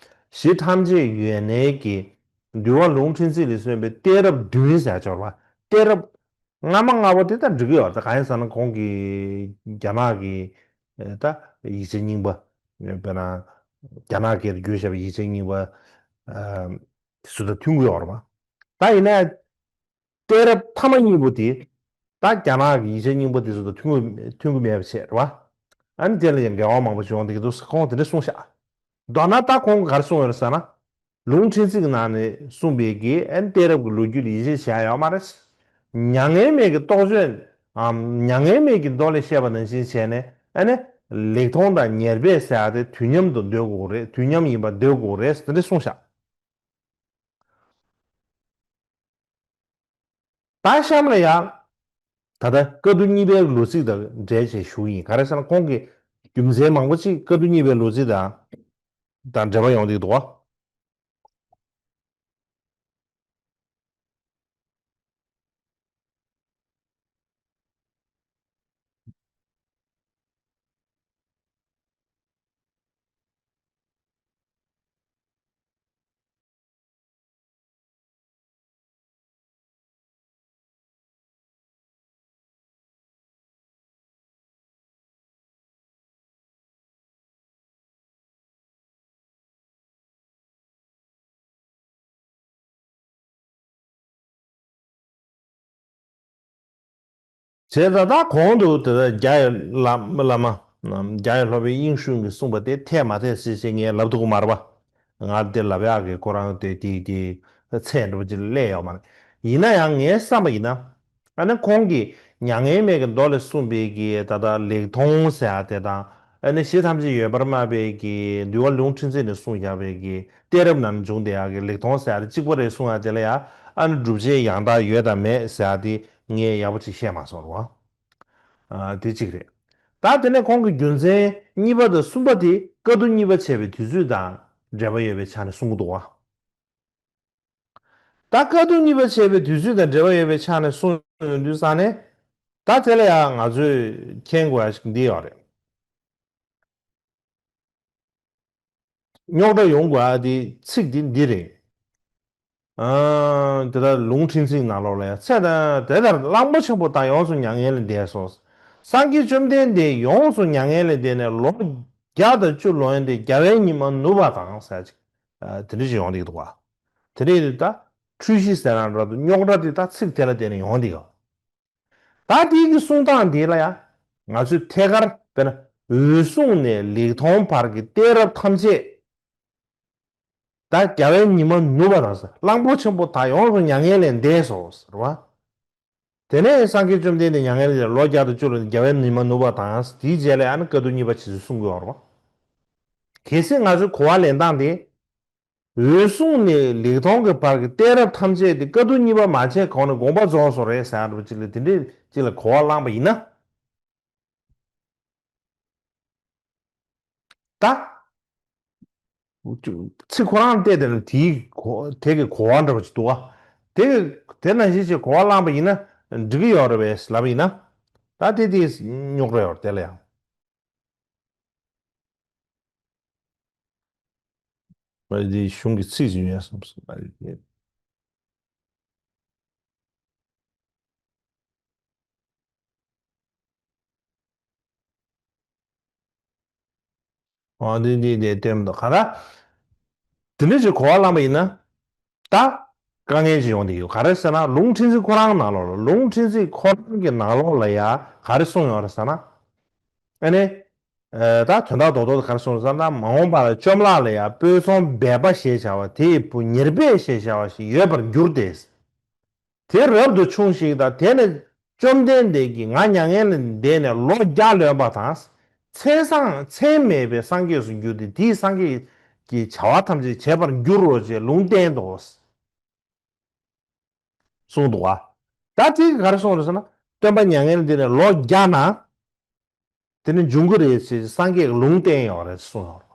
གཞི་ཐམས་ཅད་ཡོད་གནས་ཀྱི་འདུལ་བ་ལུང་ཕྲན་ཚེགས་ལས་གསུངས་པའི་གཏད་རབས་བདུན་ཟེར་ཡག་ཅིག་ཡོད་རེད་པ། གཏད་རབས་སྔ་མ་སྔ་པོ་དེ་ད་འགྲིག་གི་ཡོད་རེད། ད་གང་ཡིན་ཟེར་ན་ཁོང་གིས་རྒྱ་ནག་གི་ད་ཡིག་ཆ་རྙིང་པ། དཔེར་ན་རྒྱ་ནག་སྐད་དུ་བསྒྱུར་བཞག་པའི་ཡིག་ཆ་རྙིང་པ་དེ་ཚོ་དང་མཐུན་གྱི་ཡོད་རེད་པ། ད་ཡིན་ན་གཏད་རབས་མཐའ་མ་གཉིས་པོ་དེ་ད་རྒྱ་ནག་གི་ཡིག་ཆ་རྙིང་པ་དེ་ཚོ་དང་མཐུན་གྱི་མཐུན་གྱི་མེད་པ་བྱས་རེད་པ། ཨ་ནི་དེ་ལ་ཡང་འགལ་བ་མང་པོ་བྱུང་འདུག་གི་འདུག་ཁོང་དེ་འདྲ་གསུངས་ཤག་མདོར་ན་ད་ཁོང་གིས་ག་རེ་གསུངས་ཡོད་རེད་ཟེར་ན། ལུང་ཕྲན་ཚེགས་ནང་ནས་གསུངས་པའི་གི་ཨན་གཏད་རབས་ཀྱི་ལོ་རྒྱུས་ལ་ཡིད་ཆེས་བྱས་ཡོད་མ་རེད། མྱ་ངན་མེད་ཀྱི་རྟོགས་བརྗོད་ཨམ་མྱ་ངན་མེད་ཀྱི་མདོ་ལས་བཤད་པ་ནང་བཞིན་བྱས་ནས་ཨ་ནི་ལེགས་མཐོང་དང་ཉེར་སྦས་ཟེར་ཡ་དེ་དུས་མཉམ་དུ་འདོད་དགོས་རེད། དུས་མཉམ་ཡིན་པ་འདོད་དགོས་རེད་དེ་འདྲ་གསུངས་ཤག་ད་གཤམ་ལ་ཡང་ད་ལྟ་བཀའ་བསྡུ་གཉིས་པའི་ལོ་ཚིགས་དང་འབྲེལ་བྱས་ཞུ་གི་ཡིན། ག་རེ་ཟེར་ན་ཁོང་གི་རྒྱུ་མཚན་མང་པོ་ཅིག་བཀའ་བསྡུ་གཉིས་པའི་ལོ་ཚིགས་དང་དང་འབྲེལ་བ་ཡོང་གི་འདུག་བ། བྱས་ཙང་ད་གོང་དུ་དེ་ལྟར་རྒྱ་ཡི་བླ་བླ་མ་རྒྱ་ཡི་སློབ་དཔོན་དབྱིངས་ཞུང་གིས་གསུངས་པ་དེ་འཐད་མ་འཐད་ཟེར་བྱས་ངས་ལབ་ཐུབ་ཀྱི་མ་རེད་པ། ང་དེ་ལབ་ཡག་གི་ཁོ་རང་དེ་དེ་དེ་ཚད་འགྲོ་ཅིག་སླེབས་ཡོད་མ་རེད། ཡིན་ན་ཡང་ངའི་བསམ་པ་ཡིན་ན། ཨ་ནི་ཁོང་གིས་མྱ་ངན་མེད་ཀྱི་མདོ་ལས་གསུངས་པའི་གི་ད་ལྟ་ལེགས་མཐོང་ཟེར་ཡ་དེ་དང་། ཨ་ནི་གཞི་ཐམས་ཅད་ཡོད་པར་སྨྲ་བའི་གི་འདུལ་བ་ལུང་ཕྲན་ཚེགས་ནས་གསུངས་བཞག་པའི་གི་གཏད་རབས་ནང་བྱུང་བསྡད་ཡག་གི་ལེགས་མཐོང་ཟེར་ཡ་དེ་གཅིག་པ་རེད་གསུངས་ཡ་དེ་ལ་ཡ། ཨ་ནི་སྒྲུབ་བྱེད་ཡང་དག་ཡོད་དང་མེད་ཟེར་ཡ་དེ་ངས་ཡག་པོ་ཅིག་བཤད་མ་སོང་རོ། ཨ་དེ་གཅིག་རེད། ད་དེ་ནས་ཁོང་གི་རྒྱུ་མཚན་གཉིས་པ་དང་གསུམ་པ་དེ་བཀའ་བསྡུ་གཉིས་པ་བྱས་པའི་དུས་ཚོད་དང་འབྲེལ་བ་ཡོད་པའི་ཆ་ནས་གསུང་གི་འདུག་བ། ད་བཀའ་བསྡུ་གཉིས་པ་བྱས་པའི་དུས་ཚོད་དང་འབྲེལ་བ་ཡོད་པའི་ཆ་ནས་གསུངས་ཡོང་དུས་ཙང་ནས། ད་དེ་ལ་ཡང་ང་ཚོས་མཁྱེན་དགོས་ཡ་ཞིག་འདི་ཡོད་རེད། རྙོག་དྲ་ཡོང་དགོས་ཡ་དེ་ཚིག་དེ་འདི་རེད། ཨ་དེ་ལྟར་ལུང་ཕྲན་ཚེགས་ནང་ལོགས་ལ་ཡང་ཚེ་དང་དེ་ལྟར་གླང་པོ་ཆེན་པོ་དག་ཡོངས་སུ་མྱ་ངན་ལས་འདས་སོ། སངས་རྒྱས་བཅོམ་ལྡན་འདས་ཡོངས་སུ་མྱ་ངན་ལས་འདས་ནས་ལོ་བརྒྱ་དང་བཅུ་ལོན་ཏེ་རྒྱལ་བའི་ཉི་མ་ནུབ་པ་དང་ཟེར་ཅིག་དེ་འདྲ་ཞིག་ཡོང་གི་འདུག་བ། དེ་འདྲ་ཡིན་དུས་ད་འཁྲུལ་གཞི་ཟེར་ན་འདྲ་འདུག་རྙོག་དྲ་དེ་ད་ཚིག་དེ་ལ་བརྟེན་ནས་ཡོང་གི་འདུག་ད་དེའི་གི་གསུང་སྟངས་འདི་ལ་ཡང་ང་ཚོས་ཐད་ཀར་དཔེར་ན་འོད་སྲུང་ནས་ལེགས་མཐོང་བར་གྱི་གཏད་རབས་ཐམས་ཅད་ད་རྒྱལ་བའི་ཉི་མ་ནུབ་པ་དང་ཟེར། གླང་པོ་ཆེན་པོ་དག་ཡོངས་སུ་མྱ་ངན་ལས་འདས་སོ་ཟེར་བ། དེ་ནས་སངས་རྒྱས་བཅོམ་ལྡན་འདས་མྱ་ངན་ལས་ལོ་བརྒྱ་དང་བཅུ་ལོན་ཏེ་རྒྱལ་བའི་ཉི་མ་ནུབ་པ་དང་དེའི་རྗེས་ལ་ཡང་ན་བཀའ་བསྡུ་གཉིས་པ་ཇི་སྲིད་གསུང་གི་ཡོད་རེད་བ། གལ་སྲིད་ང་ཚོས་གོ་བ་ལེན་སྟངས་དེ། འོད་སྲུང་ནས་ལེགས་མཐོང་གི་བར་གྱི་གཏད་རབས་ཐམས་ཅད་དེ་བཀའ་བསྡུ་གཉིས་པ་མ་བྱས་གོང་ནས་དགོངས་པ་རྫོགས་སོང་རེད་ཟེར་ཡ་འདྲ་པོ་ཅིག་ལ་དེ་འདྲས་ཅིག་ལ་གོ་བ་བླངས་པ་ཡིན་ན། ད། ཚིག་ཁོ་རང་བལྟས་དེ་ལ་དེའི་གོ་དེ་གི་གོ་བ་འདྲ་པོ་ཅིག་འདུག་ཨ། དེ་གི་དེ་ནང་བཞིན་ཅིག་གོ་བ་བླངས་པ་ཡིན་ན་འགྲིག་གི་ཡོད་རེད་པས་ལབ་པ་ཡིན་ན། ད་དེ་དེ་རྙོག་དྲ་ཡོད་རེད་དེ་ལ་ཡང་། མ་རེད་དེ་གཞུང་གི་ཚིག་ཅིག་ཡོད་བསམ་སོང་། མ་རེད་དེ། འོ་འདི་འདི་འདི་སྟོན་མི་འདུག་ག་ལ། དེ་འདྲ་ཞིག་གོ་བ་བླངས་པ་ཡིན་ན། ད། དཀའ་ངལ་ཅིག་ཡོང་གི་ཡོད། ག་རེ་ཟེར་ན་ལུང་ཕྲན་ཚེགས་ཁོ་རང་ནང་ལོགས་ལ་ལུང་ཕྲན་ཚེགས་ཁོ་རང་གི་ནང་ལོགས་ལ་ཡ་ག་རེ་གསུངས་ཡོད་རེད་ཟེར་ན། ཨ་ནི། ཨ་ད་དོན་དག་རྡོག་རྡོག་ག་རེ་གསུངས་རེད་ཟེར་ན་མ་འོངས་པ་ལ་བཅོམ་བརླག་ལ་ཡ་སྤོས་ཚོང་སྦས་པ་ཞེས་བྱ་བ་དེ་ཡི་བུ་ཉེར་སྦས་ཞེས་བྱ་བ་ཞིག་ཡོད་པར་འགྱུར་ཏེ། དེ་རབ་ཏུ་ཕྱུང་ཞིག་དང་དེ་ནི་བཅོམ་ལྡན་འདས་ཀྱིས་ང་མྱ་ངན་ལས་འདས་ནས་ལོ་བརྒྱ་ལོན་པ་དང་། མཚན་བཟང་མཚན་མེད་པའི་སངས་རྒྱས་སུ་འགྱུར་ཏེ་དེའི་སངས་རྒྱས་ཀྱི་བྱ་བ་ཐམས་ཅད་བྱེད་པར་འགྱུར་རོ་ཞེས་ལུང་བསྟན་ཏོ། གསུངས་འདུག་བ། ད་དེ་ག་རེ་གསུངས་རེད་ཟེར་ན་སྟོན་པ་མྱ་ངན་ལས་འདས་ནས་ལོ་བརྒྱ་ན། དེ་ནི་འབྱུང་གི་རེད་ཅེས་སངས་རྒྱས་ཀྱིས་ལུང་བསྟན་ཡོད་རེད་གསུངས་ཡོད་རེད།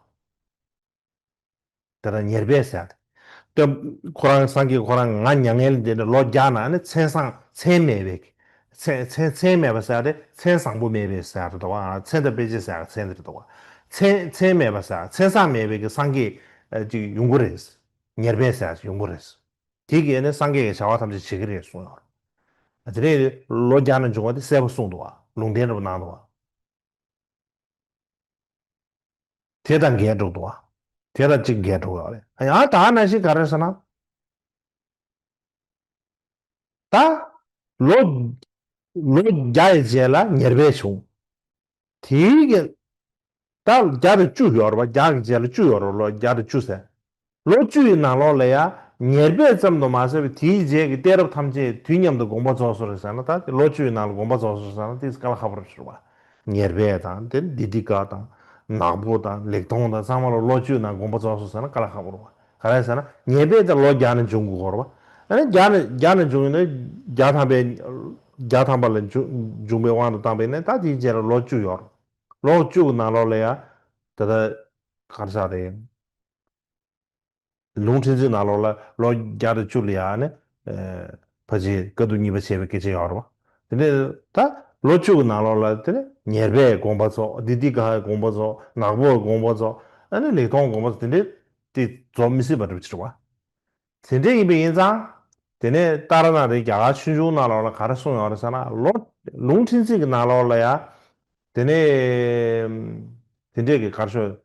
དེ་ལ་ཉེར་སྦས་ཟེར་ཏེ། སྟོན་ཁོ་རང་སངས་རྒྱས་ཁོ་རང་ང་མྱ་ངན་ལས་འདས་ནས་ལོ་བརྒྱ་ན་ནི་མཚན་བཟང་མཚན་མེད་པའི། མཚན་མཚན་མཚན་མེད་པ་ཟེར་ཏེ་མཚན་བཟང་པོ་མེད་པའི་ཟེར་ཏེ་འདུག་བ། མཚན་དང་དཔེ་བྱད་ཟེར་མཚན་དེ་རེད་འདུག་བ། མཚན་མཚན་མེད་པ་ཟེར་མཚན་བཟང་མེད་པའི་གི་སངས་རྒྱས་ཅིག་ཡོང་གི་རེད། ཉེར་སྦས་ཟེར་ཡོང་གི་རེད། དེ་གིས་ནི་སངས་རྒྱས་ཀྱི་བྱ་བ་ཐམས་ཅད་བྱེད་ཀྱི་རེད་གསུངས་ཡོད། བ། དེ་ནས་ལོ་བརྒྱ་ནས་འབྱུང་བ་དེ་གསལ་པོ་གསུངས་འདུག་བ། ལུང་བསྟན་འདྲ་པོ་གནང་འདུག་བ། དེ་དང་འགལ་འགྲོ་འདུག་བ། དེ་དང་གཅིག་འགལ་འགྲོ་ཡོད་རེད། ཡང་ད་ག་ནང་བཞིན་ག་རེ་ཟེར་ན། ད་ལོ་ལོ་བརྒྱ་ཡི་རྗེས་ལ་ཉེར་སྦས་བྱུང་། དེའི་གི་ད་བརྒྱ་དང་བཅུ་ཡོད་རེད་བ། བརྒྱ་གི་རྗེས་ལ་བཅུ་ཡོད་རེད། ལོ་བརྒྱ་དང་བཅུ་ཟེར། ལོ་བཅུ་ཡི་ནང་ལོགས་ལ་ཡང་ཉེར་སྦས་ཙམ་དུ་མ་ཟད་པའི་དེའི་རྗེས་ཀྱི་གཏད་རབས་ཐམས་ཅད་དུས་མཉམ་དུ་དགོངས་པ་རྫོགས་སོང་རེད་ཟེར་ན། ད་ལོ་བཅུ་ཡི་ནང་ལ་དགོངས་པ་རྫོགས་སོང་ཟེར་ན་དེ་དཀའ་ལས་ཁག་པོ་རེད་ཟེར་བ། ཉེར་སྦས་དང་དེ་དི་ཏི་ཀ་དང་ནག་པོ་དང་ལེགས་མཐོང་དང་ཚང་མ་ལ་ལོ་བཅུའི་ནང་དགོངས་པ་རྫོགས་སོང་ཟེར་ན་དཀའ་ལས་ཁག་པོ་རེད་བ། ག་རེ་ཟེར་ན་ཉེར་སྦས་དེ་ལོ་བརྒྱ་ནས་འབྱུང་དགོས་རེད་བ། ཨ་ནི་བརྒྱ་ནས་བརྒྱ་ནས་འབྱུང་ཡིན་ན་བརྒྱ་ཐམ་པའི་བརྒྱ་ཐམ་པ་ལ་འབྱུང་འབྱུང་བའི་དབང་དུ་བཏང་བ་ཡིན་ན་ད་དེའི་རྗེས་ལ་ལོ་བཅུ་ཡོད་རེད། ལོ་བཅུ་གི་ནང་ལོགས་ལ་ཡ་ད་ལྟ་ག་རེ་ཟེར་རེད། ལུང་ཁྲིད་འཛིན་ནང་ལོགས་ལ་ལོ་བརྒྱ་དང་བཅུ་ལ་ཡང་ནི། ཕལ་ཆེར་དཀའ་ཐུབ་གཉིས་པ་བྱས་པའི་སྐད་ཆ་ཡོད་རེད་བ། དེ་ནས་ད་ལོ་བཅུ་གི་ནང་ལོགས་ལ་དེ་ནས་ཉེར་སྦས་དགོངས་པ་རྫོགས། དི་ཏི་ཀའི་དགོངས་པ་རྫོགས། ནག་པོའི་དགོངས་པ་རྫོགས། ཨ་ནི་ལེགས་མཐོང་དགོངས་པ་རྫོགས། དེ་འདྲའི་དེ་རྫོགས་མི་སྲིད་པ་འདྲ་པོ་ཅིག་རེད་བ། དེ་འདྲ་ཡིན་པ་ཡིན་ཙང་། དེ་ནས་ཏཱ་ར་ནཱ་ཐའི་རྒྱ་གར་ཆོས་འབྱུང་ནང་ལོགས་ལ་ག་རེ་གསུངས་ཡོད་རེད་ཟེར་ན། ལོ་ལུང་ཁྲིད་འཛིན་གྱི་ནང་ལོགས་ལ་ཡང་། དེ་ནས་དེ་འདྲས་ཀྱི་ག་རེ་ཞུ།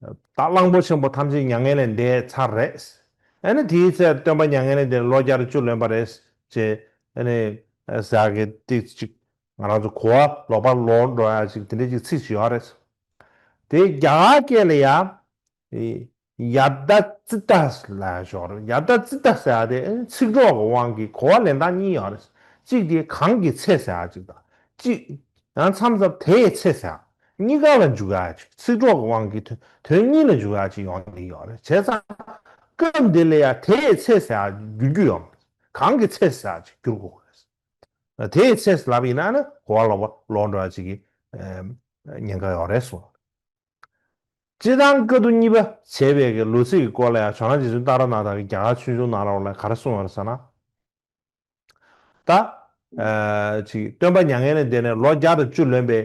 ད་གླང་པོ་ཆེན་པོ་ཐམས་ཅད་མྱ་ངན་ལས་འདས་ཚར་རེད། ཨ་ནི་དེའི་ཚེ་སྟོན་པ་མྱ་ངན་ལས་འདས་ལོ་བརྒྱ་དང་བཅུ་ལོན་པ་རེད་ཅེས། ཨ་ནི་ཟེར་གི་ཏིག་ཅིག་ང་རང་ཚོ་གོ་བ་ལོག་པར་ལོག་འགྲོ་ཡ་ཅིག་དེ་འདྲས་ཅིག་ཚིག་ཅིག་ཡོད་རེད། དེ་རྒྱ་གར་སྐད་ལ་ཡ། ཡ་ད་ཙི་ཏ་ལ་ཞོག་རེད། ཡ་ད་ཙི་ཏ་ཟེར་ཡ་དེ་ཚིག་གྲོགས་ཀྱི་དབང་གིས་གོ་བ་ལེན་སྟངས་གཉིས་ཡོད་རེད། གཅིག་དེ་གང་གི་ཚེ་ཟེར་ཡ་གཅིག་དང་། གཅིག་ཡང་མཚམས་མཚམས་དེའི་ཚེ་ཟེར་ཡ། གཉིས་ཀ་ལ་འཇུག་ཡ་གཅིག་ཚིག་གྲོགས་ཀྱི་དབང་གིས་དོན་དོན་གཉིས་ལ་འཇུག་ཡ་གཅིག་ཡོང་གི་ཡོད་རེད། བྱས་ཙང་སྐབས་འདི་ལ་ཡ་དེའི་ཚེ་ཟེར་ཡ་བསྒྱུར་རྒྱུ་ཡོད་མ་རེད། གང་གི་ཚེ་ཟེར་ཡ་གཅིག་བསྒྱུར་དགོས་རེད། དེའི་ཚེ་ཟེར་ལབ་ཡིན་ན་ནི་གོ་བ་ལོག་པ་ལོག་འགྲོ་ཡ་གཅིག་གི་ཉེན་ཁ་ཡོད་རེད་གསུངས། སྤྱིར་བཏང་དཀའ་ཐུབ་གཉིས་པ་བྱས་པའི་གི་ལོ་ཚིགས་ཀྱི་སྐོར་ལ་ཡང་ཇོ་ནང་རྗེ་བཙུན་ཏཱ་ར་ནཱ་ཐ་གིས་རྒྱ་གར་ཆོས་འབྱུང་ནང་ལོགས་ལ་ག་རེ་གསུངས་ཡོད་རེད་ཟེར་ན། ད། ཨ། ཅིག་སྟོན་པ་མྱ་ངན་ལས་འདས་ནས་ལོ་བརྒྱ་དང་བཅུ་ལོན་པའི་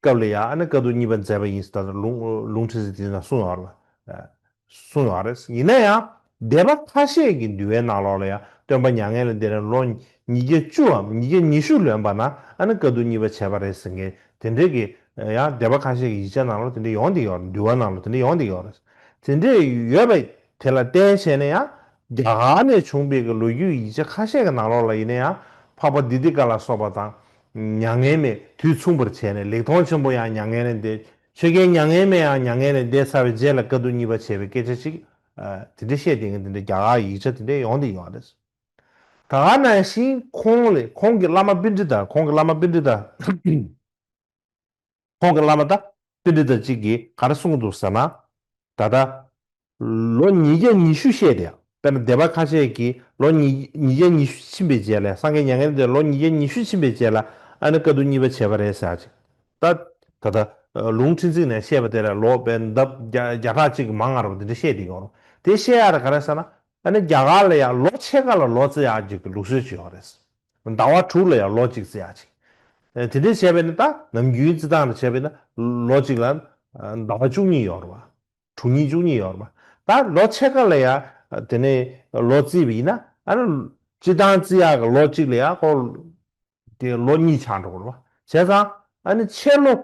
སྐབས་ལ་ཡང་ཨ་ནི་དཀའ་ཐུབ་གཉིས་པ་མཛད་པ་ཡིན་ཟེར་ད་ལུང་ལུང་ཁྲིད་ཟེར་དེ་ན་གསུངས་ཡོད་རེད། གསུངས་ཡོད་རེད། ཡིན་ན་ཡང་སྡེ་པ་ཁ་ཤས་ཀྱི་འདུལ་བའི་ནང་ལོགས་ལ་ཡང་སྟོན་པ་མྱ་ངན་ལས་འདས་ནས་ལོ་ཉིས་བརྒྱ་བཅུའམ་ཉིས་བརྒྱ་ཉི་ཤུ་ལོན་པ་ན་ཨ་ནི་དཀའ་ཐུབ་གཉིས་པ་བྱས་པ་རེད་ཟེར་མཁན་དེ་འདྲའི་གི་ཡང་སྡེ་པ་ཁ་ཤས་ཀྱི་ཡིག་ཆ་ནང་ལ་དེ་འདྲ་ཡོང་བསྡད་ཡོད་རེད། འདུལ་བ་ནང་ལ་དེ་འདྲ་ཡོང་བསྡད་ཡོད་རེད། དེ་འདྲ་ཡོད་པ་དེ་ལ་བརྟེན་བྱས་ནས་ཡང་རྒྱ་གར་ནས་བྱུང་བའི་གི་ལོ་རྒྱུས་ཡིག་ཆ་ཁ་ཤས་ཀྱི་ནང་ལོགས་ལ་ཡིན་ན་ཡང་འཕགས་པ་དི་ཏི་ཀ་ལ་སོགས་པ་དང་མྱ་ངན་མེད་དུས་མཚུངས་པར་བྱས་ནས་ལེགས་མཐོང་ཆེན་པོ་ཡང་མྱ་ངན་ལས་འདས། ཆོས་རྒྱལ་མྱ་ངན་མེད་ཡང་མྱ་ངན་ལས་འདས་ཚར་བའི་རྗེས་ལ་དཀའ་ཐུབ་གཉིས་པ་བྱས་པའི་སྐད་ཆ་ཅིག་ཨ། དེ་འདྲ་བཤད་བསྡད་མཁན་དེ་འདྲ་རྒྱ་གར་ཡིག་ཆ་དེ་འདྲ་ཡོང་བསྡད་ཡོད་རེད། ད་ག་ནང་བཞིན་ཁོང་ལས་ཁོང་གི་བླ་མ་པཎྜི་ཏ། ཁོང་གི་བླ་མ་པཎྜི་ཏ། ཁོང་གི་བླ་མ་ད་པཎྜི་ཏ་གཅིག་གིས་ག་རེ་གསུངས་འདུག་ཟེར་ན། ད་ལྟ་ལོ་ཉིས་བརྒྱ་ཉི་ཤུ་བཤད་དེ། དཔེར་ན་སྡེ་པ་ཁ་ཤས་ཀྱིས་ལོ་ཉིས་ཉིས་བརྒྱ་ཉི་ཤུ་ཕྱིན་པའི་རྗེས་ལ། སངས་རྒྱས་མྱ་ངན་འདས་ལོ་ཉིས་བརྒྱ་ཉི་ཤུ་ཕྱིན་པའི་རྗེས་ལ་ཨ་ནི་དཀའ་ཐུབ་གཉིས་པ་བྱས་པ་རེད་ཟེར་ཅིག་ད་ད་ལྟ་ལུང་ཁྲིད་འཛིན་ནས་བཤད་པ་དེ་ལ་ལོ་དཔེ་ལྡབ་བརྒྱ་བརྒྱ་ཕྲག་གཅིག་གི་མང་ང་རུ་དེ་འདྲ་བཤད་དེ་ཡོད་རེད། དེ་བཤད་ཡ་ལ་ག་རེ་ཟེར་ན། ཨ་ནི་རྒྱ་གར་ལ་ཡང་ལོ་ཕྱེད་ཀ་ལ་ལོ་བརྩི་ཡག་ཅིག་གི་ལུགས་སྲོལ་ཅིག་ཡོད་རེད། ཟླ་བ་དྲུག་ལ་ཡང་ལོ་གཅིག་བརྩི་ཡག་ཅིག་ཨ། དེ་འདྲ་བྱས་པས་ན་ད་ནམ་རྒྱུན་བརྩི་སྟངས་ལ་བྱས་པས་ན་ལོ་གཅིག་ལ་ཟླ་བ་བཅུ་གཉིས་ཡོད་རེད་བ། དྲུག་གཉིས་བཅུ་གཉིས་ཡོད་རེད་བ། ད་ལོ་ཕྱེད་ཀ་ལ་ཡང་དེ་ནས་ལོ་བརྩིས་པ་ཡིན་ན་ཨ་ནི་སྤྱིར་བཏང་བརྩི་ཡག་གི་ལོ་གཅིག་ལ་ཡང་ཁོ་དེ་ལོ་གཉིས་ཆགས་འགྲོ་གི་རེད་བ། བྱས་ཙང་ཨ་ནི་ཕྱེད་ལོ།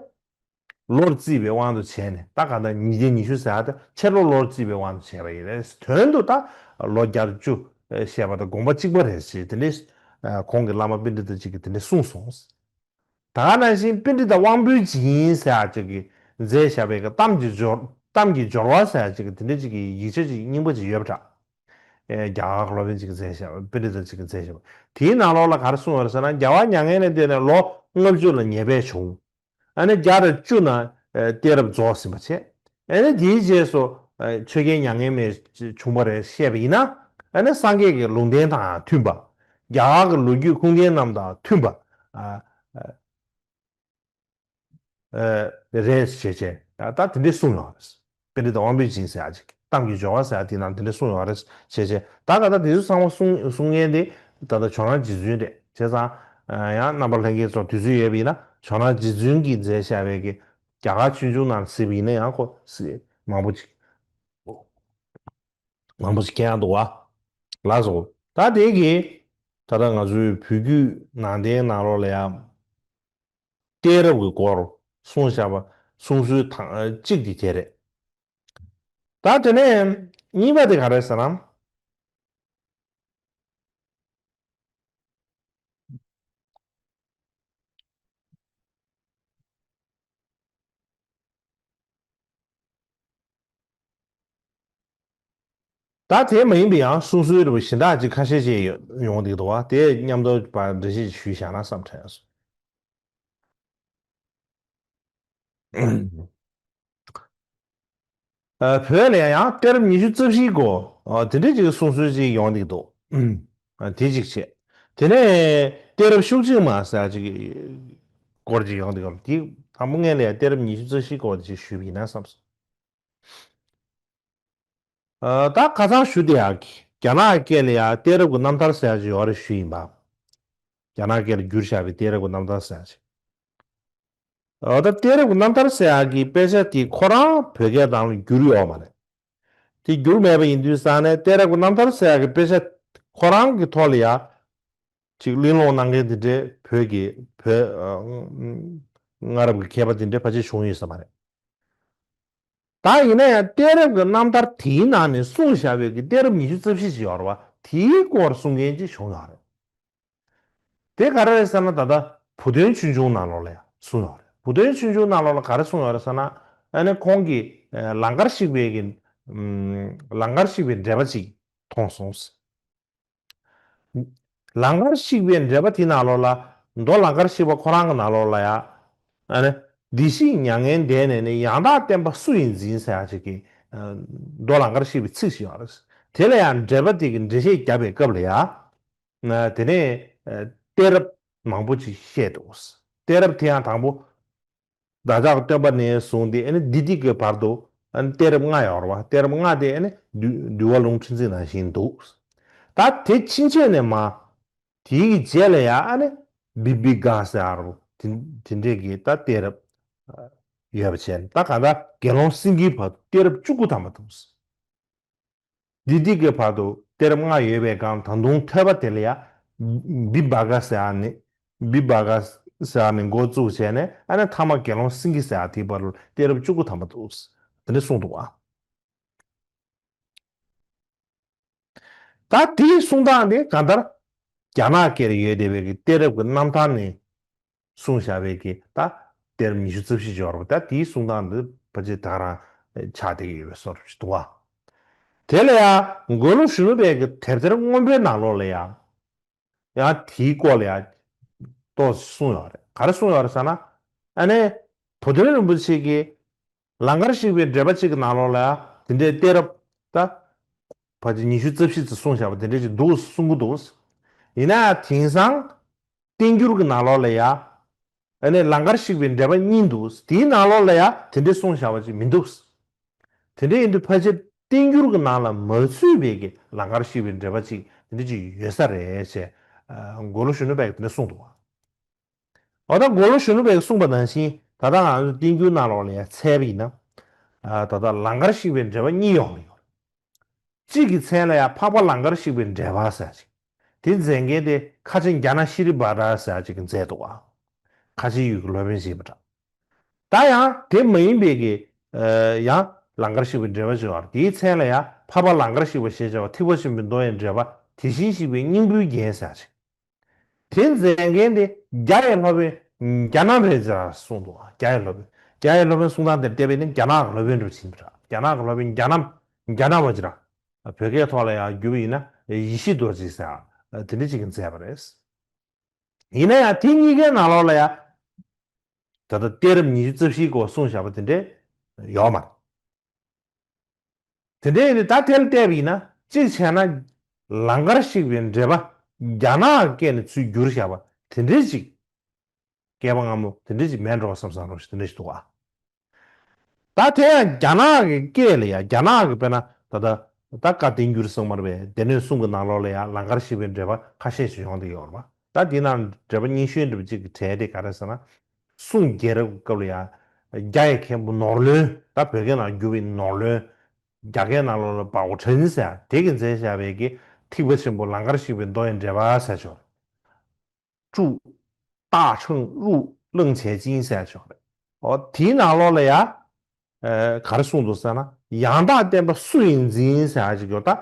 ལོར་བརྩིས་པའི་དབང་དུ་བྱས་ནས། ད་ག་ད་ཉིས་བརྒྱ་ཉི་ཤུ་ཟེར་ཡ་དེ་ཕྱེད་ལོ་ལོར་བརྩིས་པའི་དབང་དུ་བྱས་པ་ཡིན་རེད། དོན་དུ་ད་ལོ་བརྒྱ་དང་བཅུ་བཤད་པ་དང་དགོངས་པ་གཅིག་པ་རེད་ཅེས་དེ་འདྲའི་ཁོང་གི་བླ་མ་པཎྜི་ཏ་གཅིག་གིས་དེ་འདྲ་གསུངས་སོང་། ད་ག་ནང་བཞིན་པཎྜི་ཏ་དབང་པོ་སྦྱིན་ཟེར་ཡ་གཅིག་གིས་མཛད་བཞག་པའི་གི་གཏམ་གྱི་སྦྱོར་གཏམ་གྱི་སྦྱོར་བ་ཟེར་ཡ་གཅིག་གི་དེ་འདྲ་གཅིག་གི་ཡིག་ཆ་གཅིག་རྙིང་པ་གཅིག་ཡོད་པ་འདྲ། ཨེ། རྒྱ་གར་གྱི་སློབ་དཔོན་གཅིག་གིས་མཛད་བཞག་པཎྜི་ཏ་གཅིག་གིས་མཛད་བཞག་པ། དེའི་ནང་ལོགས་ལ་ག་རེ་གསུངས་ཡོད་རེད་ཟེར་ན། རྒྱལ་བ་མྱ་ངན་ལས་འདས་ནས་ལོ་ལྔ་བཅུ་ལ་ཉེར་སྦས་བྱུང་། ཨ་ནི་བརྒྱ་དང་བཅུ་ན་གཏད་རབས་རྫོགས་ཟིན་པ་བྱས། ཨ་ནི་དེའི་རྗེས་སུ་ཆོས་རྒྱལ་མྱ་ངན་མེད་བྱུང་བ་རེད་བཤད་པ་ཡིན་ན། ཨ་ནི་སངས་རྒྱས་ཀྱི་ལུང་བསྟན་དང་མཐུན་པ། རྒྱ་གར་གྱི་ལོ་རྒྱུས་ཁུངས་ལྡན་རྣམས་དང་མཐུན་པ། ཨ། ཨ། ཨ། རེད་ཞེས་བྱས། ད་དེ་འདྲའི་གསུངས་ཡོད་རེད། པཎྜི་ཏ་དབང་པོ་སྦྱིན་ཟེར་ཡ་ཅིག་གཏམ་གྱི་སྦྱོར་བ་ཟེར་ཡ་དེའི་ནང་དེ་འདྲ་གསུངས་ཡོད་རེད་ཞེས་བྱས། ད་ག་ད་དེ་ཚོ་ཚང་མ་གསུང་གསུང་མཁན་དེ་ད་ལྟ་ཇོ་ནང་རྗེ་བཙུན་རེད། བྱས་ཙང་ཡང་རྣམ་པ་ལྷན་རྒྱས་ཚོ་དུས་ཚོད་ཡོད་པ་ཡིན་ན་ཇོ་ནང་རྗེ་བཙུན་གྱིས་མཛད་བཞག་པའི་གི་རྒྱ་གར་ཆོས་འབྱུང་ནང་གཟིགས་པ་ཡིན་ན་ཡང་ཁོ་གཟིགས་མང་པོ་ཅིག་མང་པོ་ཞིག་མཁྱེན་ཡག་འདུག་བ། ལགས་སོ། ད་དེ་གི་ ད་ལྟ་ང་ཚོའི་བོད་བརྒྱུད་ནང་བསྟན་ནང་ལོགས་ལ་ཡང་གཏད་རབས་ཀྱི་སྐོར་གསུངས་བཞག་པ་གསུང་སྲོལ་དང་གཅིག་དེ་དེ་རེད། ད་དེ་ནས་གཉིས་པ་དེ་ག་རེད་ཟེར་ན། ད་དེ་མ་ཡིན་པའི་ཡང་གསུང་སྲོལ་རེ་བ་གཞན་དག་ཅིག་ཁ་ཤས་ཤིག་ཡོང་གི་འདུག་བ། དེ་མཉམ་དུ་འགྲེལ་བཤད་ཞུས་བཞག་ན་བསམ་དྲན་སོང་། བོད་ལ་ཡང་གཏད་རབས་ཉི་ཤུ་རྩ་བཞིའི་སྐོར་དེ་འདྲའི་ཅིག་གསུང་སྲོལ་ཅིག་ཡོང་གི་འདུག་དེ་གཅིག་བྱས། དེ་ནས་གཏད་རབས་ཤུགས་ཆེན་མ་ཟེར་ཅིག་སྐོར་ཅིག་ཡོང་གི་འདུག་དེ་དང་པོ་ངས་ལ་ཡང་གཏད་རབས་ཉི་ཤུ་རྩ་བཞིའི་སྐོར་ཅིག་ཞུས་པ་ཡིན་ན་བསམ་སོང་། ཨ། ད་ཁ་སང་ཞུ་དེ་ཡག་གི་རྒྱ་ནག་སྐད་ལ་ཡང་གཏད་རབས་ཀྱི་རྣམ་ཐར་ཟེར་ཡག་ཅིག་ཡོད་རེད་ཞུས་ཡིན་པ། རྒྱ་ནག་སྐད་ལ་བསྒྱུར་བཞག་པའི་གཏད་རབས་ཀྱི་རྣམ་ཐར་ཟེར་ཡག་ཅིག་ཨ། ད་གཏད་རབས་ཀྱི་རྣམ་ཐར་ཟེར་ཡག་གི་དཔེ་ཆ་དེ་ཁོ་རང་བོད་སྐད་ནང་ལ་བསྒྱུར་ཡོད་མ་རེད། དེ་བསྒྱུར་མེད་པ་ཡིན་དུས་ཙང་ནས་གཏད་རབས་ཀྱི་རྣམ་ཐར་ཟེར་ཡག་གི་དཔེ་ཆ་ཁོ་རང་གི་ཐོག་ལ་ཡང་ཅིག་གླེང་སློང་གནང་མཁན་དེ་འདྲའི་བོད་ཀྱི་བོད་ཨ། སྔ་རབས་ཀྱི་མཁས་པ་དེ་འདྲའི་ཕལ་ཆེར་བྱུང་ཡོད་ས་མ་རེད། ད་ཡིན་ན་ཡང་གཏད་རབས་ཀྱི་རྣམ་ཐར་དེའི་ནང་ནས་གསུངས་བཞག་པའི་གི་གཏད་རབས་ཉི་ཤུ་རྩ་བཞི་ཅིག་ཡོད་རེད་བ། དེའི་སྐོར་གསུང་མཁན་ཅིག་བྱུང་ཡོད་རེད། དེ་ག་རེ་རེད་ཟེར་ན། ད་ལྟ་བུ་སྟོན་ཆོས་འབྱུང་ནང་ལོགས་ལ་ཡང་གསུངས་ཡོད་རེད། བུ་སྟོན་ཆོས་འབྱུང་ནང་ལོགས་ལ་ག་རེ་གསུངས་ཡོད་རེད་ཟེར་ན། ཨ་ནི་ཁོང་གིས་ལང་ཀར་གཤེགས་པའི་གི་ལང་ཀར་གཤེགས་པའི་འགྲེལ་པ་ཅིག་མཐོང་སོང་། ལང་ཀར་གཤེགས་པའི་འགྲེལ་པ་དེ་ནང་ལོགས་ལ། མདོ་ལང་ཀར་གཤེགས་པ་ཁོ་རང་གི་ནང་ལོགས་ལ་ཡང་། ཨ་ནི་བདེ་གཤེགས་མྱ་ངན་འདས་ནས་ནི། ཡང་དག་བསྟན་པ་སུ་ཡིས་འཛིན་ཟེར་ཡག་ཅིག་གི་མདོ་ལང་ཀར་གཤེགས་པའི་ཚིག་ཅིག་ཡོད་རེད། དེ་ལ་ཡང་འགྲེལ་པ་དེ་གི་འགྲེལ་བཤད་བརྒྱབ་པའི་སྐབས་ལ་ཡང་། དེ་ནས་གཏད་རབས་མང་པོ་ཅིག་བཤད་འདུག་གཏད་རབས་དེ་ཡང་དང་པོ། བདག་ཅག་སྟོན་པ་ནས་བཟུང་སྟེ། ཨ་ནི་འདི་དུས་ཀྱི་བར་དུ། ཨ་ནི་གཏད་རབས་ལྔ་ཡོད་རེད་བ། གཏད་རབས་ལྔ་དེ་ཨ་ནི་འདུལ་འདུལ་བ་ལུང་ཁྲིད་འཛིན་ནང་བཞིན་འདུག་ད་དེ་ཕྱིན་ཆད་ནས་མ། དེའི་རྗེས་ལ་ཡང་ཨ་ནི་བི་བི་ག་ཟེར་ཡག་རེད་བ། དེ་དེ་འདྲས་ཀྱི་ད་གཏད་རབས་ཡོད་པ་བྱས་ནས། ད་གང་ལྟར་དགེ་སློང་སེང་གེའི་བར་དུ་གཏད་རབས་བཅུ་དགུ་ཐམ་པ་འདུག་འདི་དུས་ཀྱི་བར་དུ་གཏད་རབས་ལྔ་ཡོད་པའི་སྒང་། ད་དུང་ཐོས་པ་དེ་ལ་ཡང་བི་བ་ག་ཟེར་ཡག་ནས། བི་བ་ག་ཟེར་ཡག་ནས་འགོ་བཙུགས་བྱས་ནས། ཨ་ནི་ཐ་མ་དགེ་སློང་སེང་གེ་ཟེར་ཡག་དེའི་བར་ལ་གཏད་རབས་བཅུ་དགུ་ཐམ་པ་འདུག་དེ་འདྲ་གསུངས་འདུག་བ། ད་དེའི་གསུང་སྟངས་དེ་གང་ལྟར་རྒྱ་ནག་སྐད་ལ་ཡོད་བསྡད་པའི་གི་གཏད་རབས་ཀྱི་རྣམ་ཐར་ནས་གསུངས་བཞག་པའི་གི་ད་གཏད་རབས་ཉི་ཤུ་རྩ་བཞི་ཅིག་ཡོད་རེད་བ། ད་དེའི་གསུང་སྟངས་འདི་ཕལ་ཆེར་ད་ག་རང་ཆགས་བསྡད་ཀྱི་ཡོད་པའི་བཟོ་འདྲ་ཅིག་འདུག་བ། དེ་ལ་ཡང་མགོན་པོ་གཞོན་ནུ་དཔལ་གྱི་དེབ་ཐེར་སྔོན་པོའི་ནང་ལོགས་ལ་ཡང་། ཡང་དེའི་སྐོར་ལ་ཡང་ཏོག་ཙམ་གསུངས་ཡོད་རེད། ག་རེ་གསུངས་ཡོད་རེད་ཟེར་ན། ཨ་ནི་བུ་སྟོན་རིན་པོ་ཆེ་གིས་ལང་ཀར་གཤེགས་པའི་འགྲེལ་པ་གཅིག་གི་ནང་ལོགས་ལ་ཡང་དེ་འདྲའི་གཏད་རབས་ད་ཕལ་ཆེར་ཉི་ཤུ་རྩ་བཞི་ཙམ་གསུངས་བཞག་པ་དེ་འདྲ་ཅིག་འདུག་གསུང་གི་འདུག་ཡིན་ན་ཡང་དེང་སང་བསྟན་འགྱུར་གྱི་ནང་ལོགས་ལ་ཡང་། ཨ་ནི་ལང་ཀར་གཤེགས་པའི་འགྲེལ་པ་གཉིས་འདུག་དེའི་ནང་ལོགས་ལ་ཡང་དེ་འདྲའི་གསུངས་བཞག་པ་ཅིག་མི་འདུག་དེ་འདྲ་ཡིན་དུས་ཕལ་ཆེར་བསྟན་འགྱུར་གྱི་ནང་ལ་མ་ཚུད་པའི་གི་ལང་ཀར་གཤེགས་པའི་འགྲེལ་པ་ཅིག་དེ་འདྲ་ཅིག་ཡོད་ས་རེད་ཅེས། ཨ། མགོན་པོ་གཞོན་ནུ་དཔལ་གྱིས་དེ་འདྲ་གསུངས་འདུག་བ། འོ་ད་མགོན་པོ་གཞོན་ནུ་དཔལ་གྱིས་གསུངས་པ་ནང་བཞིན་ད་ལྟ་ང་ཚོ་བསྟན་འགྱུར་ནང་ལོགས་ལ་ཡང་འཚོལ་བ་ཡིན་ན། ཨ། ད་ལྟ་ལང་ཀར་གཤེགས་པའི་འགྲེལ་པ་གཉིས་ཡོང་གི་ཡོད་རེད། གཅིག་གི་མཚན་ལ་ཡང་འཕགས་པ་ལང་ཀར་གཤེགས་པའི་འགྲེལ་པ་ཟེར་ཅིག་དེ་མཛད་མཁན་དེ་ཁ་ཆེ་ཛྙཱ་ན་ཤྲཱི་བྷ་དྲ་ཟེར་ཅིག་གིས་མཛད་འདུག་བ། ཁ་ཆེའི་ཡུལ་གྱི་སློབ་དཔོན་ཞིག་ཡིན་པ་འདྲ། ད་ཡང་དེ་མ་ཡིན་པའི་གི། ཨ། ཡང་ལང་ཀར་གཤེགས་པའི་འགྲེལ་པ་ཅིག་ཡོད་རེད། དེའི་མཚན་ལ་ཡང་འཕགས་པ་ལང་ཀར་གཤེགས་པ་ཞེས་བྱ་བ་ཐེག་པ་ཆེན་པོའི་མདོ་ཡི་འགྲེལ་པ་དེ་བཞིན་གཤེགས་པའི་སྙིང་པོའི་རྒྱན་ཟེར་ཅིག་དེ་མཛད་མཁན་དེ་རྒྱ་ཡི་སློབ་དཔོན་ཛྙཱ་ན་བཛྲ་གསུངས་འདུག་རྒྱ་ཡི་སློབ་དཔོན། རྒྱ་ཡི་སློབ་དཔོན་གསུང་སྟངས་དེར་བལྟས་པས་ནི་རྒྱ་ནག་གི་སློབ་དཔོན་འདྲ་བོ་ཅིག་ཡིན་པ་འདྲ། རྒྱ་ནག་གི་སློབ་དཔོན་ཛྙཱ་ན། ཛྙཱ་ན་བཛྲ། བོད་སྐད་ཐོག་ལ་ཡང་བསྒྱུར་བ་ཡིན་ན་ཡེ་ཤེས་རྡོ་རྗེ་ཟེར་ཡག་དེ་འདྲ་ཅིག་གིས་མཛད་པ་རེད། ཡིན་ན་ཡང་དེ་གཉིས་ཀའི་ནང་ལོགས་ལ་ཡང་། ད་ལྟ་གཏད་རབས་ཉི་ཤུ་རྩ་བཞིའི་སྐོར་གསུངས་བཞག་པ་དེ་འདྲ་ཡོད་མ་རེད། དེ་འདྲ་ཡིན་དུས་ད་དེ་ལ་བལྟས་པ་ཡིན་ན། གཅིག་བྱས་ན་ལང་ཀར་གཤེགས་པའི་འགྲེལ་པ་རྒྱ་ནག་གི་སྐད་ནས་ཚུར་བསྒྱུར་བཞག་པ་དེ་འདྲ་ཅིག་བསྐལ་པ་སྔ་མོ་དེ་འདྲ་ཅིག་མེད་འགྲོ་བསམ་བསམ་འདྲ་བོ་ཞིག་དེ་འདྲ་ཞིག་འདུག་བ། ད་དེ་ཡང་རྒྱ་ནག་གི་སྐད་ལ་ཡང་། རྒྱ་ནག་གི་དཔེར་ན་ད་ལྟ་ད་བཀའ་བསྟན་འགྱུར་གསུངས་པ་རེད་པས། སྡེ་སྣོད་གསུམ་གྱི་ནང་ལོགས་ལ་ཡང་ལང་ཀར་གཤེགས་པའི་འགྲེལ་པ་ཁ་ཤས་ཤིག་ཡོང་བསྡད་ཡོད་རེད་པ། ད་འདི་ནང་འགྲེལ་པ་རྙིང་ཤོས་འདྲ་པོ་གཅིག་གི་གྲས་དེ་ག་རེ་ཟེར་ན། གསུང་རྒྱལ་རབས་ཀྱི་སྐབས་ལ་ཡང་རྒྱ་ཡི་མཁན་པོ་ནོར་བློན། ད་བོད་སྐད་ནང་བསྒྱུར་བའི་ནོར་བློན། རྒྱ་སྐད་ནང་ལོགས་ལ་པའོ་ཁྲན་ཟེར་ཡ་དེ་གིས་མཛད་བཞག་པའི་གི་ ཐེག་པ་ཆེན་པོ་ལང་ཀར་གཤེགས་པའི་མདོ་ཡི་འགྲེལ་པ་ཟེར་ཆོག་བཅུ། སྟག་ཕྲེང་དབུགས་གླང་བྱད་བཅིངས་ཟེར་ཆོག་རེད། འོ་དེའི་ནང་ལོགས་ལ་ཡ། ཨ་ག་རེ་གསུངས་འདུག་ཟེར་ན། ཡང་དག་བསྟན་པ་སུ་ཡིས་འཛིན་ཟེར་ཡ་ཅིག་ཡོད་ད།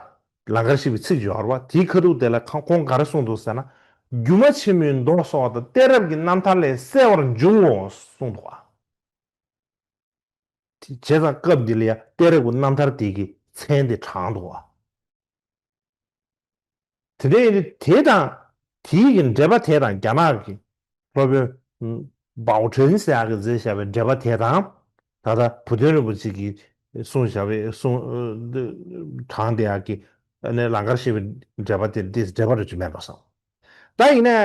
ལང་ཀར་གཤེགས་པའི་ཚིག་ཅིག་ཡོད་རེད་བ། དེའི་ཁ་ཐུག་དེ་ལ་ཁ་ཁོང་ག་རེ་གསུངས་འདུག་ཟེར་ན། སྒྱུ་མ་ཆེན་མོའི་མདོ་སོགས་དང་གཏད་རབས་ཀྱི་རྣམ་ཐར་ལས་གསལ་བར་འབྱུང་ངོ་གསུངས་འདུག་བ། དེ་བྱས་ཙང་སྐབས་འདི་ལ་ཡ་གཏད་རབས་ཀྱི་རྣམ་ཐར་དེ་གི་མཚན་དེ་དྲངས་འདུག་བ། དེ་འདྲ་ཡིན་དུས་དེ་དང་དེའི་གི་འགྲེལ་པ་དེ་དང་རྒྱ་ནག་གི་སློབ་དཔོན་པའོ་ཁྲིན་ཟེར་ཡག་གིས་མཛད་བཞག་པའི་འགྲེལ་པ་དེ་དང་། ད་ལྟ་བུ་སྟོན་རིན་པོ་ཆེ་གིས་གསུངས་བཞག་པའི་གསུངས་དྲངས་བསྡད་ཡག་གི་ཨ་ནི་ལང་ཀར་གཤེགས་པའི་འགྲེལ་པ་དེ་འདི་འགྲེལ་པ་རེད་ཅེས་མེད་པ་བསམ། ད་ཡིན་ནའི།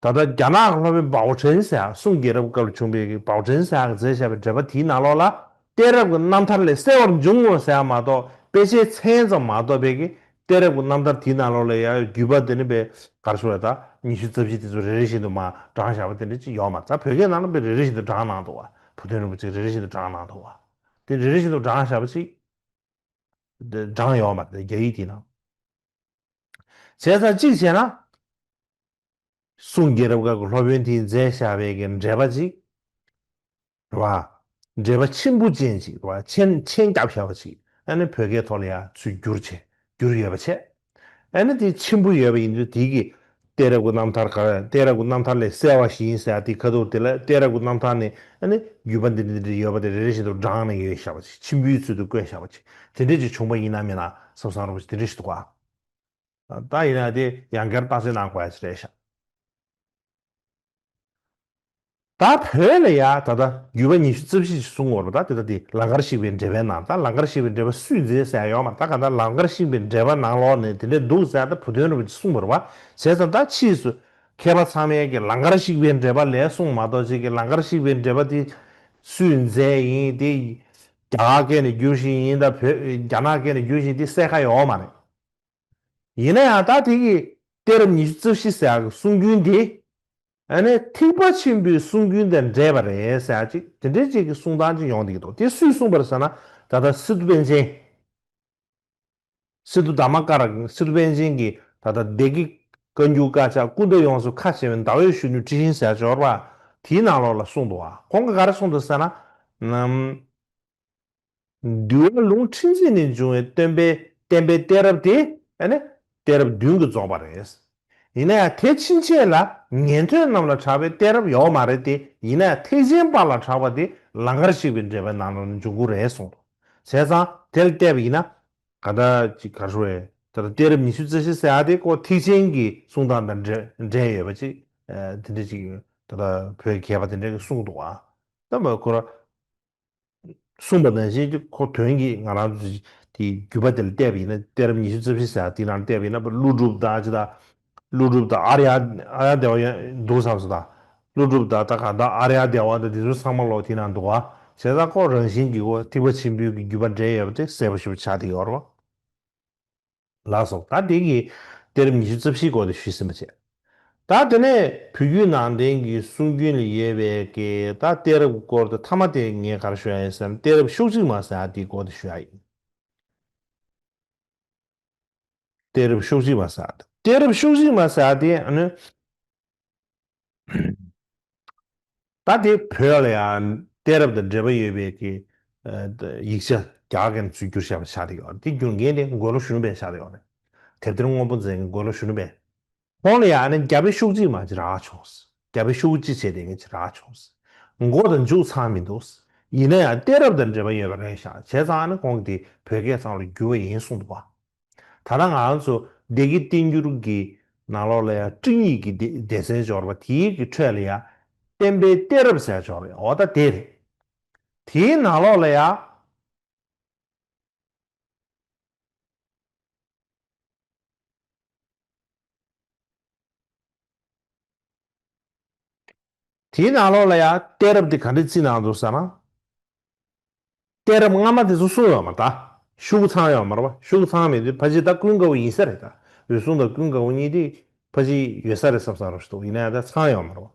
ད་ལྟ་རྒྱ་ནག་གི་སློབ་དཔོན་པའོ་ཁྲིན་ཟེར་ཡ། སུང་རྒྱལ་རབས་སྐབས་ལ་བྱུང་བའི་པའོ་ཁྲིན་ཟེར་ཡ་གིས་མཛད་བཞག་པའི་འགྲེལ་པ་དེའི་ནང་ལོགས་ལ། གཏད་རབས་ཀྱི་རྣམ་ཐར་ལས་གསལ་བར་འབྱུང་ངོ་ཟེར་ཡ་མ་གཏོགས། དཔེ་ཆའི་མཚན་ཙམ་མ་གཏོགས་པའི་གི་གཏད་རབས་ཀྱི་རྣམ་ཐར་དེའི་ནང་ལོགས་ལ་ཡ་བརྒྱུད་པ་དེ་ནི་པའི་ག་རེ་ཞུ་དགོས་རེད། ད་ཉི་ཤུ་རྩ་བཞི་དེ་ཚོ་རེ་རེ་བཞིན་དུ་མར་བགྲངས་བཞག་པ་དེ་འདྲ་ཅིག་ཡོད་མ་རེད། ད་བོད་སྐད་ནང་ལ་པའི་རེ་རེ་བཞིན་དུ་བགྲངས་གནང་འདུག་བ། བུ་སྟོན་རིན་པོ་ཆེས་རེ་རེ་བཞིན་དུ་བགྲངས་གནང་འདུག་བ། དེ་རེ་རེ་བཞིན་དུ་བགྲངས་བཞག་པ་ཅིག་བགྲངས་ཡོད་མ་རེད། རྒྱ་ཡིག་དེའི་ནང་། བྱས་ཙང་གཅིག་བྱས་ན། སུང་རྒྱལ་རབས་སྐབས་ཀྱི་སློབ་དཔོན་དེས་མཛད་བཞག་པའི་གི་འགྲེལ་པ་ཅིག་རེད་བ། འགྲེལ་པ་ཆེན་པོ་ཅན་ཅིག་རེད་བ། མཆན་མཆན་བརྒྱབ་བཞག་པ་ཅིག་ཨ་ནི་བོད་སྐད་ཐོག་ལ་ཡ་ཚུར་བསྒྱུར་བྱས། བསྒྱུར་ཡོད་པ་བྱས། ཨ་ནི་དེ་ཆེན་པོ་ཡོད་པ་ཡིན་དུས་དེ་གི་གཏད་རབས་ཀྱི་རྣམ་ཐར་ག་གཏད་རབས་ཀྱི་རྣམ་ཐར་ལས་གསལ་བ་ཞིག་ཡིན་ཟེར་ཡ་དེ་ཁ་ཐུག་དེ་ལ་གཏད་རབས་ཀྱི་རྣམ་ཐར་ནས་ཨ་ནི་བརྒྱུད་པ་འདི་འདྲ་འདི་འདྲ་ཡོད་པ་དེ་རེ་རེ་བཞིན་དུ་བགྲངས་ནས་ཡོད་བཞག་པ་ཅིག་ཆེན་པོའི་ཚུལ་དུ་བཀོད་བཞག་པ་ཅིག་དེ་འདྲ་ཅིག་བྱུང་པ་ཡིན་ན་མིན་ན་བསམ་བསམ་རོགས་ཅིག་དེ་འདྲ་ཞིག་འདུག་ག་ད་ཡིན་ན་དེ་ཡང་བསྐྱར་བརྟག་དཔྱད་གནང་དགོས་ཡ་ཅིག་རེད་ཤག་ད་བོད་ལ་ཡ་ད་ལྟ་བརྒྱུད་པ་ཉི་ཤུ་རྩ་བཞི་ཞིག་གསུང་གི་ཡོད་རེད་པ། ད་དེ་ད་དེ་ལང་ཀར་གཤེགས་པའི་འགྲེལ་པའི་ནང་། ད་ལང་ཀར་གཤེགས་པའི་འགྲེལ་པ་སུས་མཛད་ཟེར་ཡ་ཡོད་མ་རེད། ད་གང་ལྟར་ལང་ཀར་གཤེགས་པའི་འགྲེལ་པ་ནང་ལོགས་ནས་དེ་འདྲ་འདུག་ཟེར་ཡ་ད་བུ་སྟོན་རིན་པོ་ཆེས་གསུངས་པ་རེད་པ། བྱས་ཙང་ད་ཕྱིས་སུ་མཁས་པ་ཚང་མས་ཀྱི་ལང་ཀར་གཤེགས་པའི་འགྲེལ་པ་ལས་གསུངས་མ་གཏོགས་ཅིག་གི་ལང་ཀར་གཤེགས་པའི་འགྲེལ་པ་དེ་སུས་མཛད་ཡིན། དེ་རྒྱ་གར་སྐད་ནས་བསྒྱུར་ཞིག་ཡིན་ད་བོད་རྒྱ་ནག་སྐད་ནས་བསྒྱུར་ཞིག་དེ་གསལ་ཁ་ཡོད་མ་རེད། ཡིན་ན་ཡང་ད་དེ་གི་གཏད་རབས་ཉི་ཤུ་རྩ་བཞི་ཟེར་ཡག་གི་གསུང་རྒྱུན་དེ། ཨ་ནི་ཐེག་པ་ཆེན་པོའི་གསུང་རྒྱུན་དང་འདྲེས་པ་རེད་ཟེར་ཡག་ཅིག་དེ་འདྲའི་ཅིག་གི་གསུང་སྟངས་ཅིག་ཡོང་བསྡད་ཀྱི་འདུག་དེ་སུས་གསུངས་པ་རེད་ཟེར་ན། ད་ལྟ་སི་ཏུ་པཎ་ཆེན། སི་ཏུ་དྷརྨ་ཀ་ར། སི་ཏུ་པཎ་ཆེན་གྱི་ད་ལྟ་བདེ་དགེ་བཀའ་འགྱུར་དཀར་ཆག་ཀུན་ཏུ་ཡོངས་སུ་ཁ་ཕྱེ་བའི་ཟླ་འོད་གཞོན་ནུའི་འཁྲི་ཤིང་ཟེར་ཡག་ཅིག་ཡོད་རེད་པ། དེའི་ནང་ལོགས་ལ་གསུངས་འདུག་བ། ཁོང་གིས་ག་རེ་གསུངས་འདུག་ཟེར་ན། འདུལ་བ་ལུང་ཁྲིད་འཛིན་ནས་འབྱུང་བའི་སྟོན་པའི་བསྟན་པའི་གཏད་རབས་དེ་ཨ་ནི་གཏད་རབས་བདུན་གྱིས་རྫོགས་པ་རེད། ཡིན་ན་ཡང་དེ་ཕྱིན་ཆད་ལ་ཉན་ཐོས་རྣམས་ལ་གྲགས་པའི་གཏད་རབས་ཡོད་མ་རེད་དེ། ཡིན་ན་ཡང་ཐེག་ཆེན་པ་ལ་གྲགས་པ་དེ་ལང་ཀར་གཤེགས་པའི་འགྲེལ་པའི་ནང་ལ་འབྱུང་གི་རེད་གསུངས་འདུག་བྱས་ཙང་དེ་ལ་བལྟས་པ་ཡིན་ན། ག་འདྲ་ཅིག་ག་རེ་ཞུ་དགོས་རེད། ད་ལྟ་གཏད་རབས་ཉི་ཤུ་རྩ་བཞི་ཟེར་ཡག་དེ་ཁོ་ཐེག་ཆེན་གྱི་གསུང་སྟངས་དང་འབྲེལ་འབྲེལ་ཡོད་པ་ཅིག་དེ་འདྲ་ཅིག་ད་ལྟ་བོད་ཀྱི་མཁས་པ་དེ་འདྲ་གིས་གསུངས་འདུག་བ། ད་མ་ཁོ་ར། གསུངས་པ་ནང་བཞིན་གྱི་ཁོ་དོན་གྱིས་ང་རང་ཚོ་དེ་བརྒྱུད་པ་དེ་ལ་བལྟས་པ་ཡིན་ན། གཏད་རབས་ཉི་ཤུ་རྩ་བཞི་ཟེར་ཡག་དེའི་ནང་བལྟས་པ་ཡིན་ན། ཀླུ་སྒྲུབ་དང་ཅི་དང་། ཀླུ་སྒྲུབ་དང་ཨཱརྱ། ཨཱརྱ་དེ་བ་ཡང་འདུག་བསམ་སོང་། ད་ཀླུ་སྒྲུབ་དང་ད་གང་ལྟར་ཨཱརྱ་དེ་བ་དང་དེ་ཚོ་ཚང་མ་ལོག་དེའི་ནང་འདུག་བ། བྱས་ཙང་ཁོ་རང་བཞིན་གྱིས་ཁོ་ཐེག་པ་ཆེན་པོའི་གི་བརྒྱུད་པ་འདྲེས་ཡོད་པ་དེ་གསལ་པོ་ཞེ་པོ་ཆགས་བསྡད་ཡོད་རེད་བ། ལགས་སོ། ད་དེ་གི་གཏད་རབས་ཉི་ཤུ་རྩ་བཞིའི་སྐོར་དེ་ཞུས་ཟིན་པ་བྱས། ད་དེ་ནས་བོད་བརྒྱུད་ནང་བསྟན་གྱི་གསུང་རྒྱུན་ལ་ཡོད་པའི་གི་ད་གཏད་རབས་ཀྱི་སྐོར་དེ་མཐའ་མ་དེ་ངས་ག་རེ་ཞུ་ཡ་ཡིན་ཟེར་ན། གཏད་རབས་ཤོག་གཅིག་མ་ཟེར་ཡ་དེའི་སྐོར་དེ་ཞུ་ཡ་ཡིན། གཏད་རབས་ཤོག་གཅིག་མ་ཟེར་ཡ་དེ། གཏད་རབས་ཤོག་གཅིག་མ་ཟེར་ཡ་དེ་ཨ་ནི། ད་དེ་བོད་ལ་ཡང་གཏད་རབས་དང་འབྲེལ་བ་ཡོད་པའི་གི་ཡིག་ཆ་རྒྱ་གར་སྐད་ནས་ཚུར་བསྒྱུར་བཞག་པ་ཆགས་བསྡད་ཡོད་རེད། དེ་བསྒྱུར་མཁན་དེ་མགོ་ལོག་གཞོན་ནུ་དཔལ་ཆགས་བསྡད་ཡོད་རེད། དེབ་ཐེར་སྔོན་པོ་མཛད་མཁན་མགོ་ལོག་གཞོན་ནུ་དཔལ། ཁོང་ལ་ཡང་ཨ་ནི་རྒྱ་བོད་ཤོག་གཅིག་མ་ཅིག་རག་བྱུང་། རྒྱ་བོད་ཤོག་གཅིག་བྱས་བསྡད་མཁན་ཅིག་རག་བྱུང་། མགོ་དང་མཇུག་ཚང་མི་འདུག་ཡིན་ན་ཡང་གཏད་རབས་དང་འབྲེལ་བ་ཡོད་པ་རེད་ཤག་བྱས་ཙང་ཨ་ནི་ཁོང་གིས་དེ་བོད་སྐད་ཚང་ལ་བསྒྱུར་བ་ཡིན་གསུངས་འདུག་བ། ད་ལྟ་ང་རང་ཚོ་སྡེ་དགེ་བསྟན་འགྱུར་གྱི་ནང་ལོགས་ལ་ཡང་སྤྲིངས་ཡིག་གི་སྡེ་སྡེ་ཚན་འབྱོར་བ་དེའི་གི་ཁྲོད་ལ་ཡང་བསྟན་པའི་གཏད་རབས་ཟེར་འབྱོར་བ་ཡོད། འོ་ད་དེ་རེད། དེའི་ནང་ལོགས་ལ་ཡང་། དེའི་ནང་ལོགས་ལ་ཡང་གཏད་རབས་དེ་ག་འདྲས་བརྩིས་གནང་འདུག་ཟེར་ན། གཏད་རབས་སྔ་མ་དེ་ཚོ་གསུངས་ཡོད་མ་རེད་ད། ཤོག་གུ་ཚང་ཡོད་མ་རེད་པ། ཤོག་གུ་ཚང་མེད་དུས་ཕལ་ཆེར་ད་ཀུན་དགའ་བོ་ཡིན་ས་རེད་ད། འོད་སྲུང་དང་ཀུན་དགའ་བོ་གཉིས་དེ་ཕལ་ཆེར་ཡོད་ས་རེད་བསམ་བསམ་རོགས་ཞིག་འདུག་ཡིན་ན་ཡང་ད་ཚང་ཡོད་མ་རེད་པ།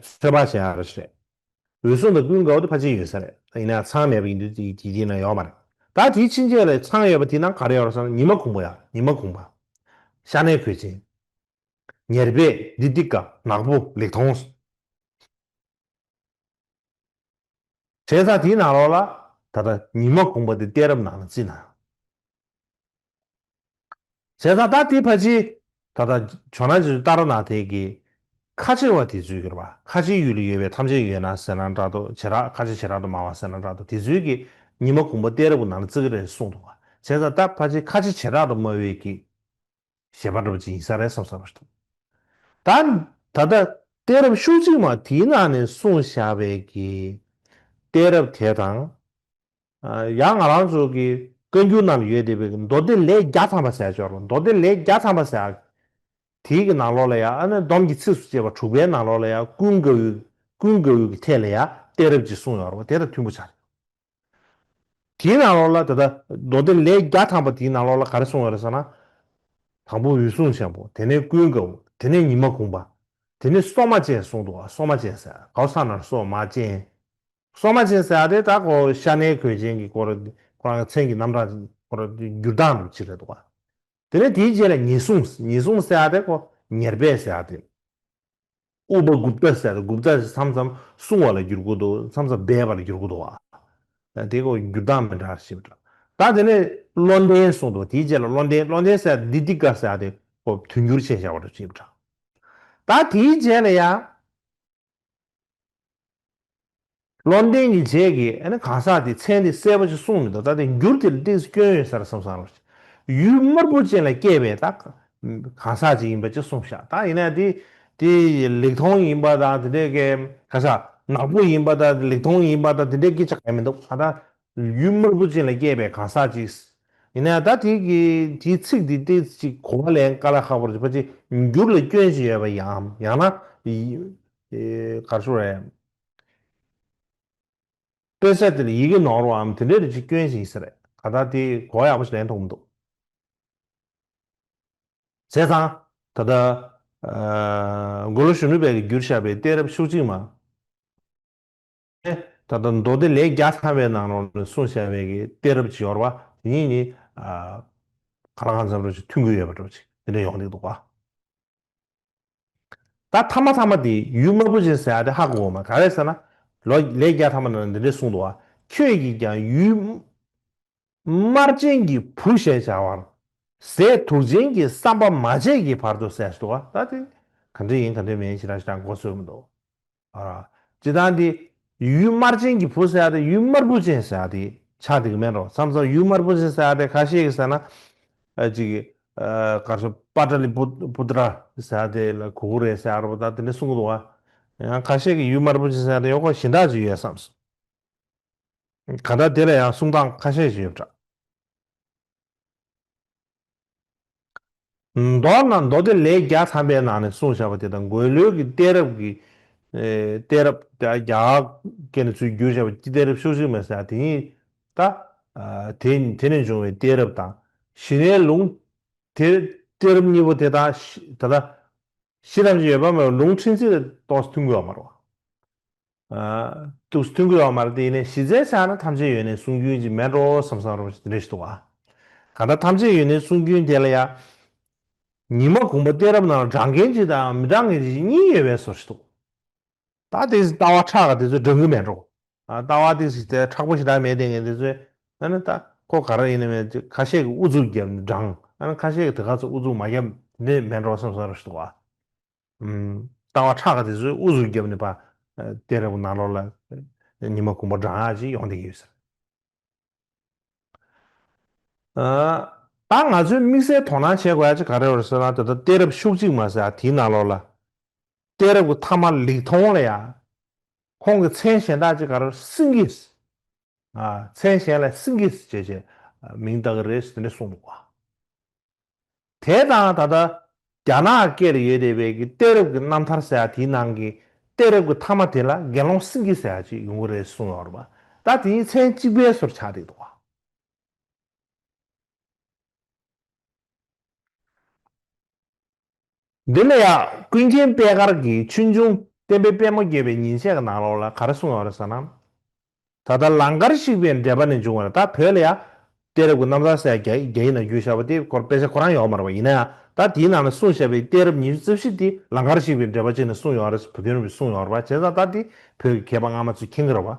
ཚོད་དཔག་བྱེད་ཡག་རེད་ཞེས། འོད་སྲུང་དང་ཀུན་དགའ་བོ་དེ་ཕལ་ཆེར་ཡོད་ས་རེད། ཡིན་ན་ཡང་ཚང་མེད་པ་ཡིན་དུས་དེ་དེ་དེའི་ནང་ཡོད་མ་རེད། ད་དེའི་ཕྱིན་ཆད་ལ་ཚང་ཡོད་པ་དེའི་ནང་ག་རེ་ཡོད་རེད་ཟེར་ན། ཉི་མ་གུང་པ་ཡ། ཉི་མ་གུང་པ། ཤ་གནད་གོས་ཆེན། ཉེར་སྦས། དི་ཏི་ཀ། ནག་པོ། ལེགས་མཐོང་། བྱས་ཙང་དེའི་ནང་ལོགས་ལ་ད་ལྟ་ཉི་མ་གུང་པ་དེ་གཏད་རབས་ནང་ལ་བརྩིས་ན། བྱས་ཙང་ད་དེ་ཕལ་ཆེར་ད་ལྟ་ཇོ་ནང་ཆོས་ལྟ་ར་ནང་དེ་གི་ཁ་ཆེ་བ་དེ་ཚོའི་གི་རེད་པ། ཁ་ཆེའི་ཡུལ་ལ་ཡོད་པའི་ཐམས་ཅད་ཡོད་ན་ཟེར་ན་འདྲ་འདུག་བྱེ་བྲག་ཁ་ཆེ་བྱེ་བྲག་ཏུ་སྨྲ་བ་ཟེར་ན་འདྲ་འདུག་དེ་ཚོའི་གི་ཉི་མ་གུང་པ་གཏད་རབས་ཀྱི་ནང་ལ་བརྩི་གི་རེད་གསུངས་འདུག་བ། བྱས་ཙང་ད་ཕལ་ཆེར་ཁ་ཆེ་བྱེ་བྲག་ཏུ་སྨྲ་བའི་གི་བཞེད་པ་འདྲ་པོ་ཅིག་ཡིན་ས་རེད་བསམ་བསམ་པ་ཞིག་འདུག་ད་ད་ལྟ་གཏད་རབས་ཤུགས་གཅིག་མ་དེའི་ནང་ནས་གསུངས་བཞག་པའི་གི་གཏད་རབས་དེ་དང་། ཨ། ཡང་ང་རང་ཚོ་གི་བཀའ་འགྱུར་ནང་ལ་ཡོད་བསྡད་པའི་མདོ་སྡེ་ལས་བརྒྱ་ཐམ་པ་ཟེར་ཡག་ཅིག་ཡོད་རེད། མདོ་སྡེ་ལས་བརྒྱ་ཐམ་པ་ཟེར་ཡག་དེའི་གི་ནང་ལོགས་ལ་ཡང་། ཨ་ནི་སྡོམ་གྱི་ཚིགས་སུ་བཅད་པ་དྲུག་པའི་ནང་ལོགས་ལ་ཡང་ཀུན་དགའ་བོའི། ཀུན་དགའ་བོའི་གི་ཐད་ལ་ཡང་གཏད་རབས་ཅིག་གསུངས་ཡོད་རེད་པ། དེ་དང་མཐུན་པོ་ཆགས་རེད། དེའི་ནང་ལོགས་ལ་ད་ལྟ་མདོ་སྡེ་ལས་བརྒྱ་ཐམ་པ་དེའི་ནང་ལོགས་ལ་ག་རེ་གསུངས་ཡོད་རེད་ཟེར་ན། དང་པོ་འོད་སྲུང་ཆེན་པོ། དེ་ནས་ཀུན་དགའ་བོ། དེ་ནས་ཉི་མ་གུང་པ། དེ་ནས་སོ་མ་ཅན་གསུངས་འདུག་བ། སོ་མ་ཅན་ཟེར། གའོ་ས་ན་སོ་མ་ཅན། སོ་མ་ཅན་ཟེར་ཡག་དེ་ད་ཁོ་ཤ་གནད་གོས་ཆེན་གྱི་སྐོར། ཁོ་རང་མཚན་གྱི་རྣམ་གྲངས་སྐོར་འགྱུར་སྟངས་འདྲ་ཅིག་རེད་འདུག་བ། དེ་ནས་དེའི་རྗེས་ལ་ཉེས་ཟུང་། ཉེས་ཟུང་ཟེར་ཡག་དེ་ཁོ་ཉེར་སྦས་ཟེར་ཡག་དེ། ཨུ་པ་གུཔྟ་ཟེར་ཡག་དེ། གུཔྟ་ཟེར་མཚམས་མཚམས་སྲུང་བ་ལ་འགྱུར་གྱི་འདུག་མཚམས་མཚམས་སྦས་པ་ལ་འགྱུར་གྱི་འདུག་བ། དེ་ཁོ་འགྱུར་སྟངས་མི་འདྲ་ཞིག་འདྲ། ད་དེ་ནས་བློ་ལྡན་གསུངས་འདུག་དེའི་རྗེས་ལ་བློ་ལྡན། བློ་ལྡན་ཟེར་ཡག་དེ་དི་ཏི་ཀ་ཟེར་ཡག་དེ་ཁོ་དུས་འགྱུར་བྱས་བཞག་པ་འདྲ་ཞིག་འདྲ། ད་དེའི་རྗེས་ལ་ཡང་། བློ་ལྡན་གྱི་རྗེས་ཀྱི་ཨ་ནི་གང་ཟག་དེ་མཚན་དེ་གསལ་པོ་ཅིག་གསུངས་མི་འདུག་ད་དེ་འགྱུར་དེ་ལ་ཏོག་ཙམ་སྐྱོན་ཡོད་ས་རེད་བསམ་བསམ་རེད། ཡུལ་དམར་པོ་ཅན་ལ་སྐྱེས་པའི་ད་གང་ཟག་ཅིག་ཡིན་པ་ཅིག་གསུངས་ཤག་ད་ཡིན་ན་དེ་དེ་ལེགས་མཐོང་ཡིན་པ་དང་དེ་འདྲའི་གི་ག་ས་ནག་པོ་ཡིན་པ་དང་ལེགས་མཐོང་ཡིན་པ་དང་དེ་འདྲའི་སྐད་ཆ་གང་མི་འདུག་ད་ད་ཡུལ་དམར་པོ་ཅན་ལ་སྐྱེས་པའི་གང་ཟག་ཅིག་ཡིན་ན་ད་དེ་གི་དེའི་ཚིག་དེ་ཏོག་ཙམ་ཅིག་གོ་བ་ལེན་དཀའ་ལས་ཁག་པོ་རེད། ཕལ་ཆེར་འགྱུར་ལ་སྐྱོན་ཅིག་ཡོད་པ་ཡིན་ནམ། ཡང་ན་ཡི་ཨེ་ག་རེ་ཞུ་རེད། དཔེ་ཆ་དེ་ལ་ཡི་གེ་ནོར་བའམ་དེ་འདྲའི་རིགས་ཀྱི་སྐྱོན་ཞིག་ཡིན་ས་རེད། ག་ད་དེ་གོ་ཡག་པོ་ཞིག་ལེན་ཐུབ་མི་འདུག་བྱས་ཙང་ད་ལྟ་ཨ་མགོ་ལོག་གཞོན་ནུ་དཔལ་གྱིས་བསྒྱུར་བཞག་པའི་གཏད་རབས་ཤུགས་གཅིག་མ། ད་ལྟ་མདོ་སྡེ་ལས་བརྒྱ་ཐམ་པའི་ནང་ལོགས་ནས་གསུངས་བཞག་པའི་གི་གཏད་རབས་ཅིག་ཡོད་རེད་པ། དེ་གཉིས་ནི་ཨ་གང་ལ་གང་འཚམ་རེ་ཞིག་མཐུན་གྱི་ཡོད་པ་འདྲ་པོ་ཅིག་དེ་འདྲ་ཡོང་གི་འདུག་པ། ད་ཐ་མ་ཐ་མ་དེ་ཡུལ་དམར་པོ་ཅན་ཟེར་ཡག་དེ་ཧ་གོ་གི་མ་རེད། ག་རེ་ཟེར་ན། ལོ་ལས་བརྒྱ་ཐམ་པ་ནང་འདི་འདྲས་གསུངས་འདུག་བ། ཁྱོད་ཀྱིས་ཀྱང་ཡུལ་དམར་ཅན་གྱི་བུ་ཞེས་བྱ་བར། ཟས་དུག་ཅན་གྱི་བསམ་པ་མ་བྱས་ཀྱི་བར་དུ་ཟེར་འདུག་བ། ད་དེ་ག་འདྲ་ཡིན་ག་འདྲ་མིན་ཞེ་དྲག་ཞེ་དྲག་མགོ་ཚོས་མི་འདུག་ཨ། སྤྱིར་བཏང་དེ་ཡུལ་དམར་ཅན་གྱི་བུ་ཟེར་ཡག་དེ་ཡུལ་དམར་པོ་ཅན་ཟེར་ཡག་དེ་ཆགས་བསྡད་ཀྱི་མེད་འགྲོ། མཚམས་མཚམས་ཡུལ་དམར་པོ་ཅན་ཟེར་ཡག་དེ་ཁ་ཤས་ཀྱིས་ཟེར་ན། ཨ་ཅིག་ཨ་ག་རེ་ཟེར། པ་ཏ་ལི་པུ་པུ་ཏྲ་ཟེར་ཡག་དེ་ལ་གོ་གི་རེད་ཟེར་ཡག་རེད་པ། ད་དེ་འདྲ་གསུང་གི་འདུག་བ། ཡང་ཁ་ཤས་ཀྱིས་ཡུལ་དམར་པོ་ཅན་ཟེར་ཡག་དེ་ཡོད་ཁོ་གཞན་དག་ཅིག་ཡོད་བསམ་སོང་། གང་ལྟར་དེ་ལ་ཡང་གསུང་སྟངས་ཁ་ཤས་ཤིག་ཡོད་པ་འདྲ། མདོར་ན་མདོ་སྡེ་ལས་བརྒྱ་ཐམ་པའི་ནང་ནས་གསུངས་བཞག་པ་དེ་དང་། མགོ་ལོག་གི་གཏད་རབས་ཀྱི་ཨེ་གཏད་རབས་དེ་རྒྱ་གར་སྐད་ནས་ཚུར་བསྒྱུར་བཞག་པ་གི་གཏད་རབས་ཤུགས་གཅིག་མ་ཟེར་ཡག་དེ་གཉིས་ད་ཨ་དེ་དེ་ནས་བྱུང་བའི་གཏད་རབས་དང་། གཞི་ནས་ལུང་དེ་གཏད་རབས་གཉིས་པོ་དེ་དང་ད་ལྟ་གཞི་ཐམས་ཅད་ཡོད་པ་མ་ཡིན་པར་ལུང་ཕྲན་ཚེགས་ལ་ཏོག་ཙམ་མཐུན་གྱི་ཡོད་མ་རེད་པ། ཨ་ཏོག་ཙམ་མཐུན་གྱི་ཡོད་མ་རེད། དེ་ཡིན་ནའི་གཞི་རྩའི་ཆ་ནས་ཐམས་ཅད་ཡོད་གནས་གསུང་རྒྱུན་ཅིག་མེད་འགྲོ་བསམ་བསམ་རོ་དེ་འདྲ་ཞིག་འདུག་བ། གང་ལྟར་ཐམས་ཅད་ཡོད་གནས་གསུང་རྒྱུན་དེ་ལ་ཡང་ཉི་མ་གུང་པ་གཏད་རབས་ནང་ལ་དྲང་མཁན་ཅིག་དང་མི་དྲང་མཁན་ཅིག་གཉིས་ཡོད་པའི་བཟོ་ཞིག་འདུག་ད་དེ་ལྟ་བ་ཕྲ་བ་དེ་ཚོ་དྲང་གི་མེད་འགྲོ། ཨ་ལྟ་བ་དེ་ཞིག་དེ་མཁྲེགས་པོ་ཞེ་དྲག་མེད་དེ་ངས་དེ་ཚོས་ཨ་ནི་ད་ཁོ་ག་རེ་ཡིན་ནའི་མེད། ཁ་ཤས་ཀྱིས་ཨུ་ཚུགས་བརྒྱབ་ནས་དྲང་། ཨ་ནི་ཁ་ཤས་ཀྱིས་དེ་ག་ཚོད་ཨུ་ཚུགས་མ་བརྒྱབ་ནས་མེད་འགྲོ་བསམ་བསམ་རོ་ཞིག་འདུག་བ། ཨུམ། ལྟ་བ་ཕྲ་བ་དེ་ཚོས་ཨུ་ཚུགས་བརྒྱབ་ནས་ཕར་གཏད་རབས་ནང་ལོགས་ལ་ཉི་མ་གུང་པ་དྲང་ཡག་ཅིག་ཡོང་བསྡད་ཀྱི་ཡོད་ཟེར། ཨ་ད་ང་ཚོས་དམིགས་བསལ་དོ་སྣང་བྱེད་དགོས་ཡག་ཅིག་ག་རེ་ཡོད་རེད་ཟེར་ན། ད་ལྟ་གཏད་རབས་ཤུགས་གཅིག་མ་ཟེར་ཡག་དེའི་ནང་ལོགས་ལ་གཏད་རབས་ཀྱི་ཐ་མ་ལེགས་མཐོང་ལ་ཡང་ཁོང་གི་མཚན་གཞན་དག་ཅིག་ག་རེ་སེང་གེ། ཨ་མཚན་གཞན་ལ་སེང་གེ་ཟེར་བྱས་བྱས་མིང་བཏགས་ཀྱི་རེད་ཟེར་ནས་གསུངས་འདུག་བ། དེ་དང་ད་ལྟ་རྒྱ་ནག་སྐད་ལ་ཡོད་བསྡད་པའི་གི་གཏད་རབས་ཀྱི་རྣམ་ཐར་ཟེར་ཡག་དེའི་ནང་གི་གཏད་རབས་ཀྱི་ཐ་མ་དེ་ལ་དགེ་སློང་སེང་གེ་ཟེར་ཡག་ཅིག་ཡོང་གི་རེད་གསུངས་ཡོད་རེད་པ། ད་དེ་གཉིས་མཚན་གཅིག་པའི་བཟོ་འདྲ་ཆགས་བསྡད་འདུག་བ། འདི་ལ་ཡང་ཀུན་མཁྱེན་པད་དཀར་གྱི་ཆོས་འབྱུང་བསྟན་པའི་པད་མོ་བརྒྱད་པའི་ཉིན་བྱེད་ཀྱི་ནང་ལོགས་ལ་ག་རེ་གསུངས་ཡོད་རེད་ཟེར་ན། ད་ལྟ་ལང་ཀར་གཤེགས་པའི་འགྲེལ་པ་ནས་འབྱུང་བ་རེད། ད་བོད་ལ་ཡང་ གཏད་རབས་ཀྱི་རྣམ་ཐར་ཟེར་ཡ་རྒྱ་རྒྱ་ཡིག་ནང་བསྒྱུར་བཞག་པ་དེ་སྐོར་དཔེ་ཆ་ཁོ་རང་ཡོད་མ་རེད་པ། ཡིན་ན་ཡང་ད་དེའི་ནང་ལ་གསུངས་བཞག་པའི་གཏད་རབས་ཉི་ཤུ་རྩ་བཞི་དེ་ལང་ཀར་གཤེགས་པའི་འགྲེལ་པ་ཅིག་ནས་གསུངས་ཡོད་རེད། བུ་སྟོན་རིན་པོ་ཆེས་གསུངས་ཡོད་རེད་པ། བྱས་ཙང་ད་དེ་བོད་ཀྱི་མཁས་པ་སྔ་མ་ཚོས་མཁྱེན་གྱི་རེད་པ།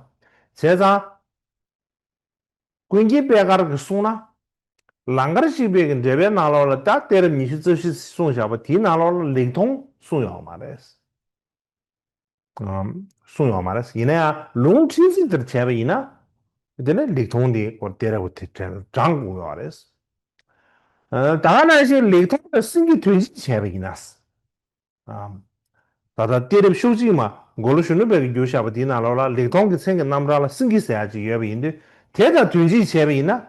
བྱས་ཙང་ཀུན་མཁྱེན་པད་དཀར་གྱིས་གསུངས་ན། ལང་ཀར་གཤེགས་པའི་གི་འགྲེལ་པའི་ནང་ལོགས་ལ་ད་གཏད་རབས་ཉི་ཤུ་རྩ་བཞི་གསུངས་བཞག་པ་དེའི་ནང་ལོགས་ལ་ལེགས་མཐོང་གསུངས་ཡོད་མ་རེད། ཨམ། གསུངས་ཡོད་མ་རེད། ཡིན་ན་ཡང་ལུང་ཁྲིད་ཚིག་དེར་བྱས་པ་ཡིན་ན། དེ་ནས་ལེགས་མཐོང་དེ་སྐོར་གཏད་རབས་དེ་དྲངས་དགོས་ཡོད་རེད། ཨ། ད་ག་ནང་བཞིན་ལེགས་མཐོང་དང་སེང་གེ་དོན་སྤྱི་བྱས་པ་ཡིན་ན། ཨམ། ད་ལྟ་གཏད་རབས་ཤོག་གཅིག་མ་མགོ་ལོག་གཞོན་ནུ་དཔལ་གྱིས་བསྒྱུར་བཞག་པ་དེའི་ནང་ལོགས་ལ་ལེགས་མཐོང་གི་མཚན་གྱི་རྣམ་གྲངས་ལ་སེང་གེ་ཟེར་ཡག་ཅིག་ཡོད་པ་ཡིན་དུས། དེ་དང་དོན་སྤྱི་བྱས་པ་ཡིན་ན།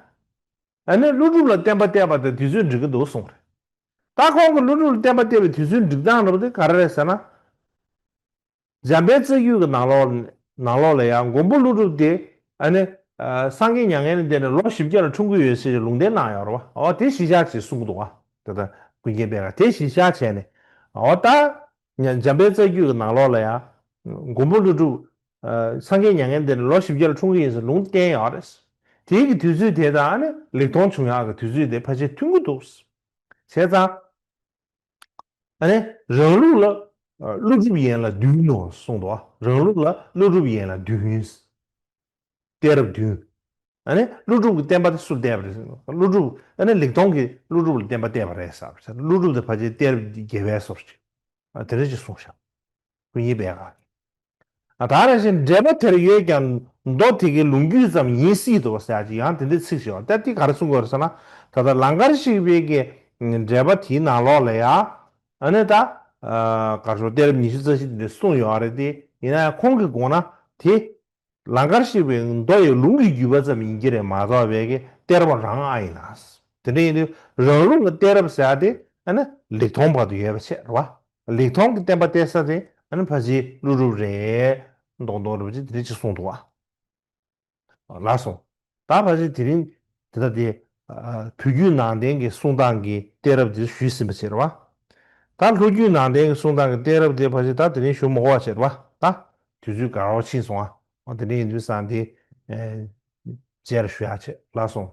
ཨ་ནི་ཀླུ་སྒྲུབ་ལ་བསྟན་པ་གཏད་པ་དང་དུས་ཚོད་འགྲིག་གི་འདུག་གསུངས་རེད། ད་ཁོང་གིས་ཀླུ་སྒྲུབ་ལ་བསྟན་པ་གཏད་པའི་དུས་ཚོད་འགྲིག་སྟངས་འདྲ་པོ་དེ་ག་རེ་རེད་ཟེར་ན། འཇམ་དཔལ་རྩ་རྒྱུད་ཀྱི་ནང་ལོགས་ནང་ལོགས་ལ་ཡང་མགོན་པོ་ཀླུ་སྒྲུབ་དེ་ཨ་ནི་ཨ་སངས་རྒྱས་མྱ་ངན་ལས་འདས་ནས་ལོ་བཞི་བརྒྱ་ལ་འཁྲུངས་ཀྱི་ཡོད་ཟེར་ལུང་བསྟན་གནང་ཡོད་རེད་པ། འོ་དེ་གཞི་བཞག་བྱས་གསུངས་འདུག་པ། ད་ལྟ་ཀུན་མཁྱེན་པད་དཀར་དེ་གཞི་བཞག་བྱས་ནས། འོ་ད་ཉ་འཇམ་དཔལ་རྩ་རྒྱུད་ཀྱི་ནང་ལོགས་ལ་ཡང་མགོན་པོ་ཀླུ་སྒྲུབ་ཨ་སངས་རྒྱས་མྱ་ངན་ལས་འདས་ནས་ལོ་བཞི་བརྒྱ་ལ་འཁྲུངས་ཀྱི་ཡིན་ཟེར་ལུང་བསྟན་ཡོད་རེད། དེའི་གི་དུས་ཚོད་དེ་དང་ཨ་ནི་ལེགས་མཐོང་བྱུང་ཡག་གི་དུས་ཚོད་དེ་ཕལ་ཆེར་མཐུན་གྱི་འདུག། བྱས་ཙང་། ཨ་ནི་རང་ལུགས་ལ་ཨ་ཀླུ་སྒྲུབ་ཡན་ལག་བདུན་ནོ་གསུངས་འདུག། རང་ལུགས་ལ་ཀླུ་སྒྲུབ་ཡན་ལག་བདུན། གཏད་རབས་བདུན། ཨ་ནི་ཀླུ་སྒྲུབ་ཀྱི་བསྟན་པ་དེ་སུ་གཏད་པ་རེད། ཀླུ་སྒྲུབ་ཨ་ནི་ལེགས་མཐོང་གིས་ཀླུ་སྒྲུབ་ལ་བསྟན་པ་གཏད་པ་རེད་ཟེར། ཀླུ་སྒྲུབ་དེ་ཕལ་ཆེར་གཏད་རབས་བརྒྱད་པའི་སྐོར་ཅིག། ཨ་དེ་འདྲ་ཅིག་གསུངས་ཤག། ཀུན་མཁྱེན་པད་དཀར་གྱིས། ཨ་ད་རེ་བཞིན་འགྲེལ་པ་དེར་ཡོད་ཀྱང་མདོ་དེ་གའི་ལུང་རྒྱུད་ཙམ་ཡིན་སྲིད་དོ་ཟེར་ཡག་ཅིག་ཡང་དེ་འདྲའི་ཚིག་ཞིག་ཡོད། ད་དེ་ག་རེ་གསུང་གི་ཡོད་རེད་ཟེར་ན། ད་ལྟ་ལང་ཀར་གཤེགས་པའི་གི་འགྲེལ་པ་དེའི་ནང་ལོགས་ལ་ཡང་ཨ་ནི་ད་ཨ་ག་རེ་ཟེར། གཏད་རབས་ཉི་ཤུ་རྩ་བཞི་དེ་འདྲ་གསུངས་ཡོད་རེད་དེ། ཡིན་ན་ཡང་ཁོང་གི་དགོངས་ན་དེ་ལང་ཀར་གཤེགས་པའི་མདོ་ཡི་ལུང་གི་བརྒྱུད་པ་ཙམ་ཡིན་གྱི་རེད་མ་གཏོགས་པའི་གི་གཏད་རབས་རང་ཨ་ཡིན་ན། དེ་འདྲ་ཡིན་དུས་རང་ལུགས་ལ་གཏད་རབས་ཟེར་ཡག་དེ་ཨ་ནི་ལེགས་མཐོང་བར་དུ་ཡོད་པ་བྱས་རེད་པ། ལེགས་མཐོང་གི་བསྟན་པ་གཏད་ས་དེ་ཨ་ནི་ཕལ་ཆེར་ཀླུ་སྒྲུབ་རེད། མདོག་མདོག་འདྲ་པོ་ཅིག་དེ་འདྲ་ཅིག་གསུངས་འདུག་པ། ལགས་སོ། ད་ཕལ་ཆེར་དེ་རིང་དེ་ལྟ་དེ་ཨ་བོད་བརྒྱུད་ནང་བསྟན་གྱི་གསུང་སྟངས་ཀྱི་གཏད་རབས་དེ་ཞུས་ཟིན་པ་བྱས་རེད་པ། ད་ལྷོ་བརྒྱུད་ནང་བསྟན་གྱི་གསུང་སྟངས་ཀྱི་གཏད་རབས་དེ་ཕལ་ཆེར་ད་དེ་རིང་ཞུ་མི་དགོས་པ་བྱས་རེད་པ། ད་དུས་ཚོད་འགོར་བ་ཕྱིན་སོང་ཨ། འོ་དེ་འདྲ་ཡིན་དུས་ཙང་དེ་ཨ་རྗེས་ལ་ཞུ་ཡག་བྱེད། ལགས་སོ།